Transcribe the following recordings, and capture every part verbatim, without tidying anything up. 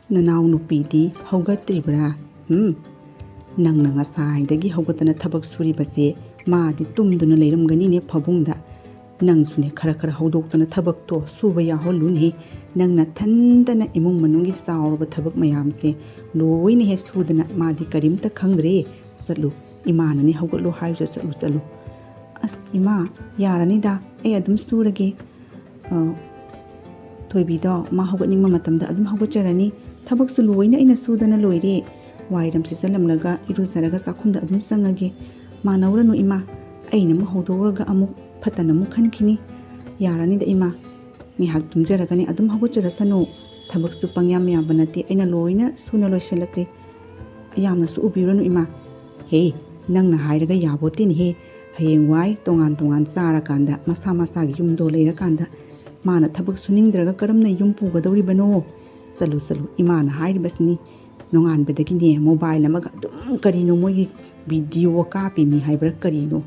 "ꯅꯅꯥꯎꯅꯨꯄꯤꯗꯤ ꯍꯧꯒꯠꯇ꯭ꯔꯤꯕ꯭ꯔꯥ? ꯎꯝ, ꯅꯪꯅ ꯉꯁꯥꯏꯗꯒꯤ ꯍꯧꯒꯠꯇꯅ ꯊꯕꯛ ꯁꯨꯔꯤꯕꯁꯦ, ꯃꯥꯗꯤ ꯇꯨꯝꯗꯨꯅ ꯂꯩꯔꯝꯒꯅꯤꯅꯦ ꯐꯃꯨꯡꯗ꯫ ꯅꯪꯁꯨꯅꯦ, ꯈꯔ ꯈꯔ ꯍꯧꯗꯣꯛꯇꯅ ꯊꯕꯛꯇꯣ ꯁꯨꯕ ꯌꯥꯎꯍꯜꯂꯨꯅꯦ꯫ ꯅꯪ ꯅꯊꯟꯗꯅ ꯏꯃꯨꯡ ꯃꯅꯨꯡꯒꯤ ꯆꯥꯎꯔꯕ ꯊꯕꯛ ꯃꯌꯥꯝꯁꯦ ꯂꯣꯏꯅ ꯍꯦꯛ ꯁꯨꯗꯅ, ꯃꯥꯗꯤ ꯀꯔꯤꯝꯇ ꯈꯪꯗ꯭ꯔꯦ꯫ ꯆꯠꯂꯨ, ꯏꯃꯥꯅꯅꯦ ꯍꯧꯒꯠꯂꯣ ꯍꯥꯏꯔꯤꯁꯨ, ꯆꯠꯂꯨ, ꯆꯠꯂꯨ꯫" "ꯑꯁ ꯏꯃꯥ, ꯌꯥꯔꯅꯤꯗ, ꯑꯩ ꯑꯗꯨꯝ ꯁꯨꯔꯒꯦ꯫ ꯑ, ꯊꯣꯏꯕꯤꯗꯣ ꯃꯥ ꯍꯧꯒꯠꯅꯤꯡꯕ ꯃꯇꯝꯗ ꯑꯗꯨꯝ ꯍꯧꯒꯠꯆꯔꯅꯤ꯫ ꯊꯕꯛꯁꯨ ꯂꯣꯏꯅ ꯑꯩꯅ ꯁꯨꯗꯅ ꯂꯣꯏꯔꯦ꯫ ꯋꯥꯏꯔꯝ ꯁꯤꯠꯆꯜꯂꯝꯂꯒ ꯏꯔꯨꯖꯔꯒ ꯆꯥꯛꯈꯨꯝꯗ ꯑꯗꯨꯝ ꯆꯪꯉꯒꯦ꯫ ꯃꯥꯟꯅꯧꯔꯅꯨ ꯏꯃꯥ, ꯑꯩꯅ ꯑꯃꯨꯛ ꯍꯧꯗꯣꯛꯎꯔꯒ ꯑꯃꯨꯛ ꯐꯠꯇꯅ ꯑꯃꯨꯛ ꯈꯟꯈꯤꯅꯤ꯫ ꯌꯥꯔꯅꯤꯗ ꯏꯃꯥ, ꯉꯥꯏꯍꯥꯛ ꯇꯨꯝꯖꯔꯒꯅꯦ ꯑꯗꯨꯝ ꯍꯧꯒꯠꯆꯔꯁꯅꯨ꯫ ꯊꯕꯛꯁꯨ ꯄꯪꯌꯥꯝ ꯌꯥꯝꯕ ꯅꯠꯇꯦ, ꯑꯩꯅ ꯂꯣꯏꯅ ꯁꯨꯅ ꯂꯣꯏꯁꯤꯜꯂꯛꯂꯦ꯫ ꯌꯥꯝꯅꯁꯨ ꯎꯕꯤꯔꯨꯔꯅꯨ ꯏꯃꯥ꯫ ꯍꯦ, ꯅꯪꯅ ꯍꯥꯏꯔꯒ ꯌꯥꯕꯣꯠꯇꯦꯅꯦꯍꯦ꯫ ꯍꯌꯦꯡꯋꯥꯏ ꯇꯣꯉꯥꯟ ꯇꯣꯉꯥꯟ ꯆꯥꯔꯀꯥꯟꯗ, ꯃꯁꯥ ꯃꯁꯥꯒꯤ ꯌꯨꯝꯗꯣ ꯂꯩꯔꯀꯥꯟꯗ, ꯃꯥꯅ ꯊꯕꯛ ꯁꯨꯅꯤꯡꯗ꯭ꯔꯒ ꯀꯔꯝꯅ ꯌꯨꯝ ꯄꯨꯒꯗꯧꯔꯤꯕꯅꯣ? ꯆꯠꯂꯨ, ꯆꯠꯂꯨ, ꯏꯃꯥꯅ ꯍꯥꯏꯔꯤꯕꯁꯤꯅꯤ꯫ ꯅꯣꯡꯉꯥꯟꯕꯗꯒꯤꯅꯦ ꯃꯣꯕꯥꯏꯜ ꯑꯃꯒ ꯑꯗꯨꯝ ꯀꯔꯤꯅꯣ ꯃꯣꯏꯒꯤ ꯚꯤꯗꯤꯑꯣ ꯀꯥꯞꯄꯤꯅꯤ ꯍꯥꯏꯕ꯭ꯔꯥ ꯀꯔꯤꯅꯣ?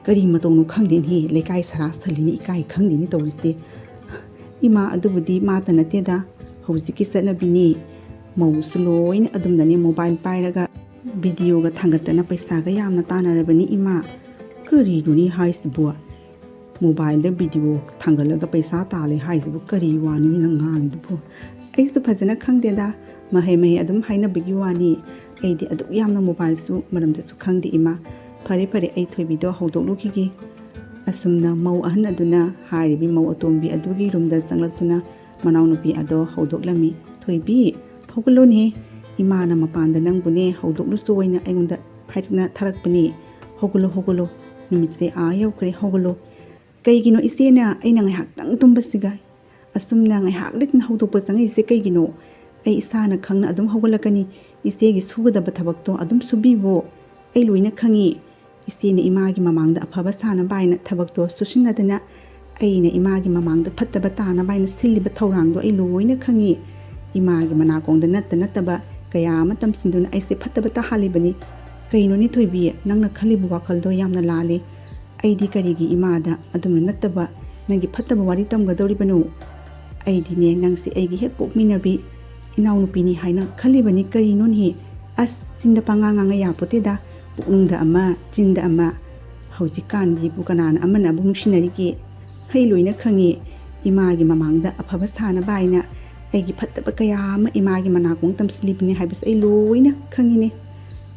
ꯀꯔꯤ ꯃꯇꯧꯅꯣ ꯈꯪꯗꯦꯅꯦꯍꯦ, ꯂꯩꯀꯥꯏ ꯁꯔꯥ ꯁꯜꯂꯤꯅꯤ, ꯏꯀꯥꯏ ꯈꯪꯗꯦꯅꯦ ꯇꯧꯔꯤꯁꯦ꯫ ꯏꯃꯥ, ꯑꯗꯨꯕꯨꯗꯤ ꯃꯥꯇ ꯅꯠꯇꯦꯗ, ꯍꯧꯖꯤꯛꯀꯤ ꯆꯠꯅꯕꯤꯅꯤ꯫ ꯃꯧꯁꯨ ꯂꯣꯏꯅ ꯑꯗꯨꯝꯅꯅꯦ ꯃꯣꯕꯥꯏꯜ ꯄꯥꯏꯔꯒ ꯚꯤꯗꯤꯑꯣꯒ ꯊꯥꯡꯒꯠꯇꯅ ꯄꯩꯁꯥꯒ ꯌꯥꯝꯅ ꯇꯥꯟꯅꯔꯕꯅꯤ ꯏꯃꯥ꯫ ꯀꯔꯤꯅꯣꯅꯦ ꯍꯥꯏꯁꯤꯕꯣ? ꯃꯣꯕꯥꯏꯜꯗ ꯚꯤꯗꯤꯑꯣ ꯊꯥꯡꯒꯠꯂꯒ ꯄꯩꯁꯥ ꯇꯥꯜꯂꯦ ꯍꯥꯏꯁꯤꯕꯨ ꯀꯔꯤ ꯋꯥꯅꯣ ꯅꯪ ꯉꯥꯡꯉꯤꯗꯨꯕꯨ? ꯑꯩꯁꯨ ꯐꯖꯅ ꯈꯪꯗꯦꯗ, ꯃꯍꯩ ꯃꯍꯩ ꯑꯗꯨꯝ ꯍꯥꯏꯅꯕꯒꯤ ꯋꯥꯅꯤ꯫ ꯑꯩꯗꯤ ꯑꯗꯨꯛ ꯌꯥꯝꯅ ꯃꯣꯕꯥꯏꯜꯁꯨ ꯃꯔꯝꯗꯁꯨ ꯈꯪꯗꯦ ꯏꯃꯥ꯫ ꯐꯔꯦ ꯐꯔꯦ, ꯑꯩ ꯊꯣꯏꯕꯤꯗꯣ ꯍꯧꯗꯣꯛꯂꯨꯈꯤꯒꯦ꯫ ꯑꯁꯨꯝꯅ ꯃꯧ ꯑꯍꯟ ꯑꯗꯨꯅ ꯍꯥꯏꯔꯤꯕꯤ ꯃꯧ ꯑꯇꯣꯝꯕꯤ ꯑꯗꯨꯒꯤ ꯔꯨꯝꯗ ꯆꯪꯂꯛꯇꯨꯅ ꯃꯅꯥꯎꯅꯨꯄꯤ ꯑꯗꯣ ꯍꯧꯗꯣꯛꯂꯝꯃꯤ꯫ "ꯊꯣꯏꯕꯤ, ꯍꯧꯒꯠꯂꯣꯅꯦꯍꯦ, ꯏꯃꯥꯅ ꯃꯄꯥꯟꯗ ꯅꯪꯕꯨꯅꯦ ꯍꯧꯗꯣꯛꯂꯨꯆꯣ ꯑꯣꯏꯅ ꯑꯩꯉꯣꯟꯗ ꯍꯥꯏꯔꯛꯅ ꯊꯥꯔꯛꯄꯅꯤ꯫ ꯍꯧꯒꯠꯂꯣ, ꯍꯧꯒꯠꯂꯣ, ꯅꯨꯃꯤꯠꯁꯦ ꯑꯥ ꯌꯧꯈ꯭ꯔꯦ, ꯍꯧꯒꯠꯂꯣ꯫" "ꯀꯩꯒꯤꯅꯣ ꯏꯆꯦꯅ ꯑꯩꯅ ꯉꯥꯏꯍꯥꯛꯇꯪ ꯇꯨꯝꯕꯁꯤꯒ ꯑꯁꯨꯝꯅ ꯉꯥꯏꯍꯥꯛ ꯂꯤꯠꯅ ꯍꯧꯗꯣꯛꯄ ꯆꯪꯉꯛꯏꯁꯦ ꯀꯩꯒꯤꯅꯣ? ꯑꯩ ꯏꯁꯥꯅ ꯈꯪꯅ ꯑꯗꯨꯝ ꯍꯧꯒꯠꯂꯛꯀꯅꯤ꯫ ꯏꯆꯦꯒꯤ ꯁꯨꯒꯗꯕ ꯊꯕꯛꯇꯣ ꯑꯗꯨꯝ ꯁꯨꯕꯤꯌꯣ꯫ ꯑꯩ ꯂꯣꯏꯅ ꯈꯪꯉꯤ꯫ ꯏꯆꯦꯅ ꯏꯃꯥꯒꯤ ꯃꯃꯥꯡꯗ ꯑꯐꯕ ꯁꯥꯅꯕ ꯍꯥꯏꯅ ꯊꯕꯛꯇꯣ ꯁꯨꯁꯤꯟꯅꯗꯅ, ꯑꯩꯅ ꯏꯃꯥꯒꯤ ꯃꯃꯥꯡꯗ ꯐꯠꯇꯕ ꯇꯥꯅꯕ ꯍꯥꯏꯅ ꯁꯤꯜꯂꯤꯕ ꯊꯧꯔꯥꯡꯗꯣ ꯑꯩ ꯂꯣꯏꯅ ꯈꯪꯉꯤ꯫ ꯏꯃꯥꯒꯤ ꯃꯅꯥꯀꯣꯡꯗ ꯅꯠꯇ ꯅꯠꯇꯕ ꯀꯌꯥ ꯑꯃ ꯇꯝꯁꯤꯟꯗꯨꯅ ꯑꯩꯁꯦ ꯐꯠꯇꯕ ꯇꯥꯍꯜꯂꯤꯕꯅꯤ꯫ ꯀꯩꯅꯣꯅꯦ ꯊꯣꯏꯕꯤ, ꯅꯪꯅ ꯈꯜꯂꯤꯕ ꯋꯥꯈꯜꯗꯣ ꯌꯥꯝꯅ ꯂꯥꯜꯂꯦ꯫ ꯑꯩꯗꯤ ꯀꯔꯤꯒꯤ ꯏꯃꯥꯗ ꯑꯗꯨꯝꯅ ꯅꯠꯇꯕ ꯅꯪꯒꯤ ꯐꯠꯇꯕ ꯋꯥꯔꯤ ꯇꯝꯒꯗꯧꯔꯤꯕꯅꯣ? ꯑꯩꯗꯤꯅꯦ, ꯅꯪꯁꯦ ꯑꯩꯒꯤ ꯍꯦꯛ ꯄꯣꯛꯃꯤꯟꯅꯕꯤ, ꯏꯅꯥꯎꯅꯨꯄꯤꯅꯤ ꯍꯥꯏꯅ ꯈꯜꯂꯤꯕꯅꯤ ꯀꯔꯤꯅꯣꯅꯦ? ꯑꯁ, ꯆꯤꯟꯗ ꯄꯉꯥꯡ ꯉꯥꯡꯉ ꯌꯥꯄꯣꯠꯇꯦꯗ꯫ ꯄꯨꯛꯅꯨꯡꯗ ꯑꯃ, ꯆꯤꯟꯗ ꯑꯃ꯫ ꯍꯧꯖꯤꯛꯀꯥꯟꯒꯤꯕꯨ ꯀꯅꯥꯅ ꯑꯃꯅ ꯑꯃꯨꯛ ꯅꯨꯡꯁꯤꯅꯔꯤꯒꯦ? ꯑꯩ ꯂꯣꯏꯅ ꯈꯪꯉꯤ꯫ ꯏꯃꯥꯒꯤ ꯃꯃꯥꯡꯗ ꯑꯐꯕ ꯁꯥꯅꯕ ꯍꯥꯏꯅ ꯑꯩꯒꯤ ꯐꯠꯇꯕ ꯀꯌꯥ ꯑꯃ ꯏꯃꯥꯒꯤ ꯃꯅꯥꯀꯣꯡ ꯇꯝꯁꯤꯜꯂꯤꯕꯅꯤ ꯍꯥꯏꯕꯁꯦ ꯑꯩ ꯂꯣꯏꯅ ꯈꯪꯉꯤꯅꯦ꯫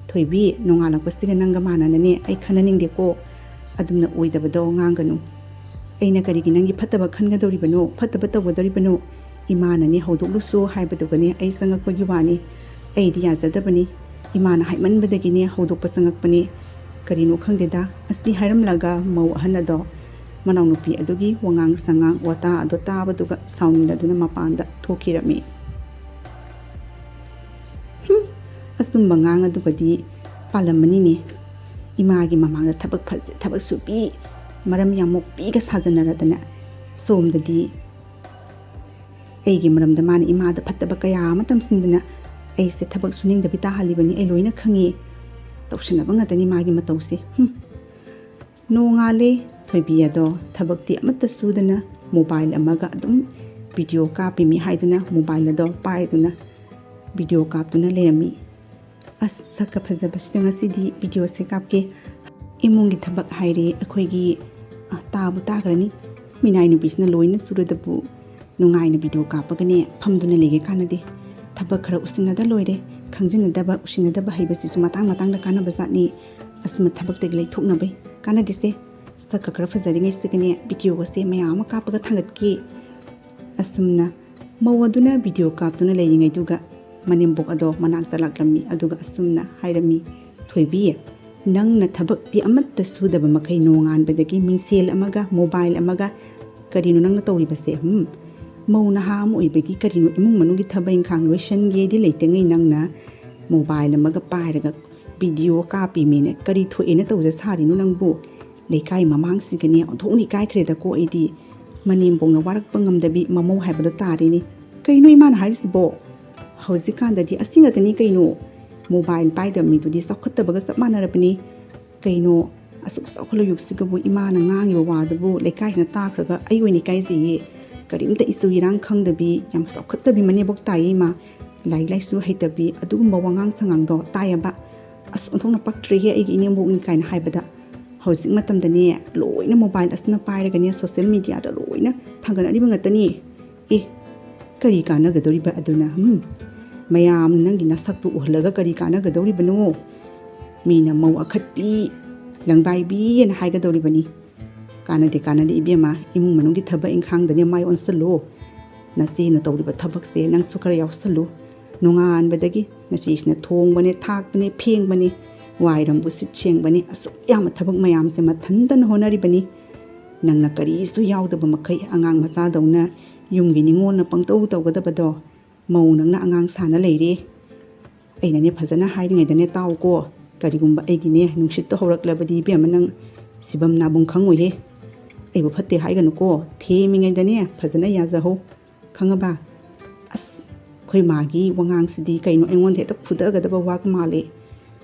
ꯊꯣꯏꯕꯤ, ꯅꯣꯡꯉꯥꯜꯂꯛꯄꯁꯤꯒ ꯅꯪꯒ ꯃꯥꯟꯅꯅꯅꯦ ꯑꯩ ꯈꯟꯅꯅꯤꯡꯗꯦꯀꯣ꯫ ꯑꯗꯨꯝꯅ ꯑꯣꯏꯗꯕꯗꯣ ꯉꯥꯡꯒꯅꯨ꯫ ꯑꯩꯅ ꯀꯔꯤꯒꯤ ꯅꯪꯒꯤ ꯐꯠꯇꯕ ꯈꯟꯒꯗꯧꯔꯤꯕꯅꯣ, ꯐꯠꯇꯕ ꯇꯧꯒꯗꯧꯔꯤꯕꯅꯣ? ꯏꯃꯥꯅꯅꯦ ꯍꯧꯗꯣꯛꯂꯨꯁꯨ ꯍꯥꯏꯕꯗꯨꯒꯅꯦ ꯑꯩ ꯆꯪꯉꯛꯄꯒꯤ ꯋꯥꯅꯤ꯫ ꯑꯩꯗꯤ ꯌꯥꯖꯗꯕꯅꯤ꯫ ꯏꯃꯥꯅ ꯍꯥꯏꯃꯟꯕꯗꯒꯤꯅꯦ ꯍꯧꯗꯣꯛꯄ ꯆꯪꯉꯛꯄꯅꯤ꯫ ꯀꯔꯤꯅꯣ ꯈꯪꯗꯦꯗ, ꯑꯁꯤ ꯍꯥꯏꯔꯝꯂꯒ ꯃꯧ ꯑꯍꯟ ꯑꯗꯣ ꯃꯅꯥꯎꯅꯨꯄꯤ ꯑꯗꯨꯒꯤ ꯋꯥꯉꯥꯡ ꯁꯉꯥꯡ ꯋꯥꯇꯥ ꯑꯗꯣ ꯇꯥꯕꯗꯨꯒ ꯁꯥꯎꯅꯤꯡꯂꯗꯨꯅ ꯃꯄꯥꯟꯗ ꯊꯣꯛꯈꯤꯔꯝꯃꯤ꯫ "ꯍꯨꯝ, ꯑꯆꯨꯝꯕ ꯉꯥꯡ ꯑꯗꯨꯒꯗꯤ ꯄꯥꯜꯂꯝꯃꯅꯤꯅꯦ꯫ ꯏꯃꯥꯒꯤ ꯃꯃꯥꯡꯗ ꯊꯕꯛ ꯐꯖ-, ꯊꯕꯛ ꯁꯨꯕꯤ, ꯃꯔꯝ ꯌꯥꯝ ꯃꯣꯛꯄꯤꯒ ꯁꯥꯖꯟꯅꯔꯗꯅ, ꯁꯣꯝꯗꯗꯤ ꯑꯩꯒꯤ ꯃꯔꯝꯗ ꯃꯥꯅ ꯏꯃꯥꯗ ꯐꯠꯇꯕ ꯀꯌꯥ ꯑꯃ ꯇꯝꯁꯤꯟꯗꯅ ꯑꯩꯁꯦ ꯊꯕꯛ ꯁꯨꯅꯤꯡꯗꯕꯤ ꯇꯥꯍꯜꯂꯤꯕꯅꯤ꯫ ꯑꯩ ꯂꯣꯏꯅ ꯈꯪꯉꯤ꯫ ꯇꯧꯁꯤꯟꯅꯕ ꯉꯥꯛꯇꯅꯤ ꯃꯥꯒꯤ ꯃꯇꯧꯁꯦ꯫ ꯍꯨꯝ!" ꯅꯣꯡꯉꯥꯜꯂꯦ꯫ ꯊꯣꯏꯕꯤ ꯑꯗꯣ ꯊꯕꯛꯇꯤ ꯑꯃꯠꯇ ꯁꯨꯗꯅ mobile ꯑꯃꯒ ꯑꯗꯨꯝ video ꯀꯥꯞꯄꯤꯃꯤ ꯍꯥꯏꯗꯨꯅ mobile ꯑꯗꯣ ꯄꯥꯏꯗꯨꯅ video ꯀꯥꯞꯇꯨꯅ ꯂꯩꯔꯝꯃꯤ꯫ "ꯑꯁ, ꯁꯛꯀ ꯐꯖꯕꯁꯤꯗ ꯉꯁꯤꯗꯤ videoꯁꯦ ꯀꯥꯞꯀꯦ꯫ ꯏꯃꯨꯡꯒꯤ ꯊꯕꯛ ꯍꯥꯏꯔꯦ ꯑꯩꯈꯣꯏꯒꯤ, ꯑ, ꯇꯥꯕꯨ ꯇꯥꯈ꯭ꯔꯅꯤ꯫ ꯃꯤꯅꯥꯏ ꯅꯨꯄꯤꯁꯤꯅ ꯂꯣꯏꯅ ꯁꯨꯔꯗꯕꯨ ꯅꯨꯡꯉꯥꯏꯅ video ꯀꯥꯞꯄꯒꯅꯦ ꯐꯝꯗꯨꯅ ꯂꯩꯒꯦ ꯀꯥꯟꯅꯗꯦ꯫ ꯊꯕꯛ ꯈꯔ ꯎꯁꯤꯟꯅꯗ ꯂꯣꯏꯔꯦ꯫ ꯈꯪꯖꯤꯟꯅꯗꯕ, ꯎꯁꯤꯟꯅꯗꯕ ꯍꯩꯕꯁꯤꯁꯨ ꯃꯇꯥꯡ ꯃꯇꯥꯡꯗ ꯀꯥꯟꯅꯕ ꯖꯥꯠꯅꯤ꯫ ꯑꯁꯨꯝꯅ ꯊꯕꯛꯇꯒꯤ ꯂꯩꯊꯣꯛꯅꯕꯩ ꯀꯥꯟꯅꯗꯦꯁꯦ꯫ ꯁꯛꯀ ꯈꯔ ꯐꯖꯔꯤꯉꯩꯁꯤꯒꯅꯦ videoꯒꯁꯦ ꯃꯌꯥꯝ ꯑꯃ ꯀꯥꯞꯄꯒ ꯊꯥꯡꯒꯠꯀꯦ꯫" ꯑꯁꯨꯝꯅ ꯃꯧ ꯑꯗꯨꯅ video ꯀꯥꯞꯇꯨꯅ ꯂꯩꯔꯤꯉꯩꯗꯨꯒ ꯃꯅꯦꯝꯕꯣꯛ ꯑꯗꯣ ꯃꯅꯥꯛꯇ ꯂꯥꯛꯂꯝꯃꯤ꯫ ꯑꯗꯨꯒ ꯑꯁꯨꯝꯅ ꯍꯥꯏꯔꯝꯃꯤ, "ꯊꯣꯏꯕꯤ, ꯅꯪꯅ ꯊꯕꯛꯇꯤ ꯑꯃꯠꯇ ꯁꯨꯗꯕ ꯃꯈꯩ ꯅꯣꯡꯉꯥꯟꯕꯗꯒꯤ ꯃꯤꯡꯁꯦꯜ ꯑꯃꯒ mobile ꯑꯃꯒ ꯀꯔꯤꯅꯣ ꯅꯪꯅ ꯇꯧꯔꯤꯕꯁꯦ? ꯍꯨꯝ? ꯃꯧ ꯅꯍꯥ ꯑꯃ ꯑꯣꯏꯕꯒꯤ ꯀꯔꯤꯅꯣ ꯏꯃꯨꯡ ꯃꯅꯨꯡꯒꯤ ꯊꯕꯛ ꯏꯪꯈꯥꯡ ꯂꯣꯏꯁꯟꯒꯦꯗꯤ ꯂꯩꯇꯉꯩ ꯅꯪꯅ mobile ꯑꯃꯒ ꯄꯥꯏꯔꯒ video ꯀꯥꯞꯄꯤꯃꯤꯅ ꯀꯔꯤ ꯊꯣꯛꯑꯦꯅ ꯇꯧꯖ ꯁꯥꯔꯤꯅꯣ ꯅꯪꯕꯨ? ꯂꯩꯀꯥꯏ ꯃꯃꯥꯡꯁꯤꯒꯅꯦ ꯑꯣꯟꯊꯣꯛꯅ ꯏꯀꯥꯏꯈ꯭ꯔꯦꯗꯀꯣ ꯑꯩꯗꯤ꯫" ꯃꯅꯦꯝꯕꯣꯛꯅ ꯋꯥꯔꯛꯄ ꯉꯝꯗꯕꯤ ꯃꯃꯧ ꯍꯥꯏꯕꯗꯣ ꯇꯥꯔꯤꯅꯤ꯫ "ꯀꯩꯅꯣ ꯏꯃꯥꯅ ꯍꯥꯏꯔꯤꯁꯤꯕꯣ? ꯍꯧꯖꯤꯛꯀꯥꯟꯗꯗꯤ ꯑꯁꯤ ꯉꯥꯛꯇꯅꯤ ꯀꯩꯅꯣ꯫ Mobile ꯄꯥꯏꯗꯕ ꯃꯤꯗꯨꯗꯤ ꯆꯥꯎꯈꯠꯇꯕꯒ ꯆꯞ ꯃꯥꯟꯅꯔꯕꯅꯤ꯫ ꯀꯩꯅꯣ, ꯑꯁꯨꯛ ꯆꯥꯎꯈꯠꯂꯛꯂꯤꯕꯁꯤꯒꯕꯨ ꯏꯃꯥꯅ ꯉꯥꯡꯉꯤꯕ ꯋꯥꯗꯨꯕꯨ ꯂꯩꯀꯥꯏꯁꯤꯅ ꯇꯥꯈ꯭ꯔꯒ ꯑꯩ ꯑꯣꯏꯅ ꯏꯀꯥꯏꯖꯩꯌꯦ꯫ ꯀꯔꯤꯝꯇ ꯏꯆꯨ ꯏꯔꯥꯡ ꯈꯪꯗꯕꯤ, ꯌꯥꯝ ꯆꯥꯎꯈꯠꯇꯕꯤ ꯃꯅꯦꯝꯕꯣꯛ ꯇꯥꯏꯌꯦ ꯏꯃꯥ꯫ ꯂꯥꯏꯔꯤꯛ ꯂꯥꯏꯁꯨ ꯍꯩꯇꯕꯤ, ꯑꯗꯨꯒꯨꯝꯕ ꯋꯥꯉꯥꯡ ꯁꯉꯥꯡꯗꯣ ꯇꯥꯏꯌꯦꯕ꯫ ꯑꯁ, ꯑꯣꯟꯊꯣꯛꯅ ꯄꯛꯇ꯭ꯔꯦꯍꯦ ꯑꯩꯒꯤ ꯏꯅꯦꯝꯕꯣꯛꯅꯤ ꯀꯥꯏꯅ ꯍꯥꯏꯕꯗ, ꯍꯧꯖꯤꯛ ꯃꯇꯝꯗꯅꯦ ꯂꯣꯏꯅ ꯃꯣꯕꯥꯏꯜ ꯑꯁꯤꯅ ꯄꯥꯏꯔꯒꯅꯦ ꯁꯣꯁꯤꯌꯦꯜ ꯃꯤꯗꯤꯌꯥꯗ ꯂꯣꯏꯅ ꯊꯥꯡꯒꯠꯅꯔꯤꯕ ꯉꯥꯛꯇꯅꯤ꯫ ꯑꯦ, ꯀꯔꯤ ꯀꯥꯟꯅꯒꯗꯧꯔꯤꯕ ꯑꯗꯨꯅ? ꯍꯝ? ꯃꯌꯥꯝ ꯅꯪꯒꯤ ꯅꯁꯛꯇꯨ ꯎꯍꯜꯂꯒ ꯀꯔꯤ ꯀꯥꯟꯅꯒꯗꯧꯔꯤꯕꯅꯣ? ꯃꯤꯅ ꯃꯧ ꯑꯈꯠꯄꯤ, ꯂꯪꯕꯥꯏꯕꯤꯑꯅ ꯍꯥꯏꯒꯗꯧꯔꯤꯕꯅꯤ꯫ ꯀꯥꯟꯅꯗꯦ, ꯀꯥꯟꯅꯗꯦ ꯏꯕꯦꯝꯃ, ꯏꯃꯨꯡ ꯃꯅꯨꯡꯒꯤ ꯊꯕꯛ ꯏꯪꯈꯥꯡꯗꯅꯦ ꯃꯥꯏ ꯑꯣꯟꯁꯜꯂꯨ꯫ ꯅꯆꯦꯅ ꯇꯧꯔꯤꯕ ꯊꯕꯛꯁꯦ ꯅꯪꯁꯨ ꯈꯔ ꯌꯥꯎꯁꯜꯂꯨ꯫ ꯅꯣꯡꯉꯥꯟꯕꯗꯒꯤ ꯅꯆꯦꯁꯤꯅ ꯊꯣꯡꯕꯅꯦ, ꯊꯥꯛꯄꯅꯦ, ꯐꯦꯡꯕꯅꯦ, ꯋꯥꯏꯔꯝꯕꯨ ꯁꯤꯠ ꯁꯦꯡꯕꯅꯦ, ꯑꯁꯨꯛ ꯌꯥꯝꯕ ꯊꯕꯛ ꯃꯌꯥꯝꯁꯦ ꯃꯊꯟꯇꯅ ꯍꯣꯠꯅꯔꯤꯕꯅꯤ꯫ ꯅꯪꯅ ꯀꯔꯤꯁꯨ ꯌꯥꯎꯗꯕ ꯃꯈꯩ ꯑꯉꯥꯡ ꯃꯆꯥꯗꯧꯅ ꯌꯨꯝꯒꯤ ꯅꯤꯉꯣꯜꯅ ꯄꯪꯇꯧ ꯇꯧꯒꯗꯕꯗꯣ ꯃꯧ ꯅꯪꯅ ꯑꯉꯥꯡ ꯁꯥꯅ ꯂꯩꯔꯦ꯫ ꯑꯩꯅꯅꯦ ꯐꯖꯅ ꯍꯥꯏꯔꯤꯉꯩꯗꯅꯦ ꯇꯥꯎꯀꯣ꯫ ꯀꯔꯤꯒꯨꯝꯕ ꯑꯩꯒꯤꯅꯦ ꯅꯨꯡꯁꯤꯠꯇꯣ ꯍꯧꯔꯛꯂꯕꯗꯤ ꯏꯕꯦꯝꯃ ꯅꯪ ꯁꯤꯐꯝ ꯅꯥꯐꯝ ꯈꯪꯉꯣꯏꯍꯦ꯫ ꯑꯩꯕꯨ ꯐꯠꯇꯦ ꯍꯥꯏꯒꯅꯨꯀꯣ꯫ ꯊꯦꯝꯃꯤꯉꯩꯗꯅꯦ ꯐꯖꯅ ꯌꯥꯖꯍꯧ꯫ ꯈꯪꯉꯕ? ꯑꯁ, ꯑꯩꯈꯣꯏ ꯃꯥꯒꯤ ꯋꯥꯉꯥꯡꯁꯤꯗꯤ ꯀꯩꯅꯣ, ꯑꯩꯉꯣꯟꯗ ꯍꯦꯛꯇ ꯐꯨꯗꯒꯗꯕ ꯋꯥꯒ ꯃꯥꯜꯂꯦ꯫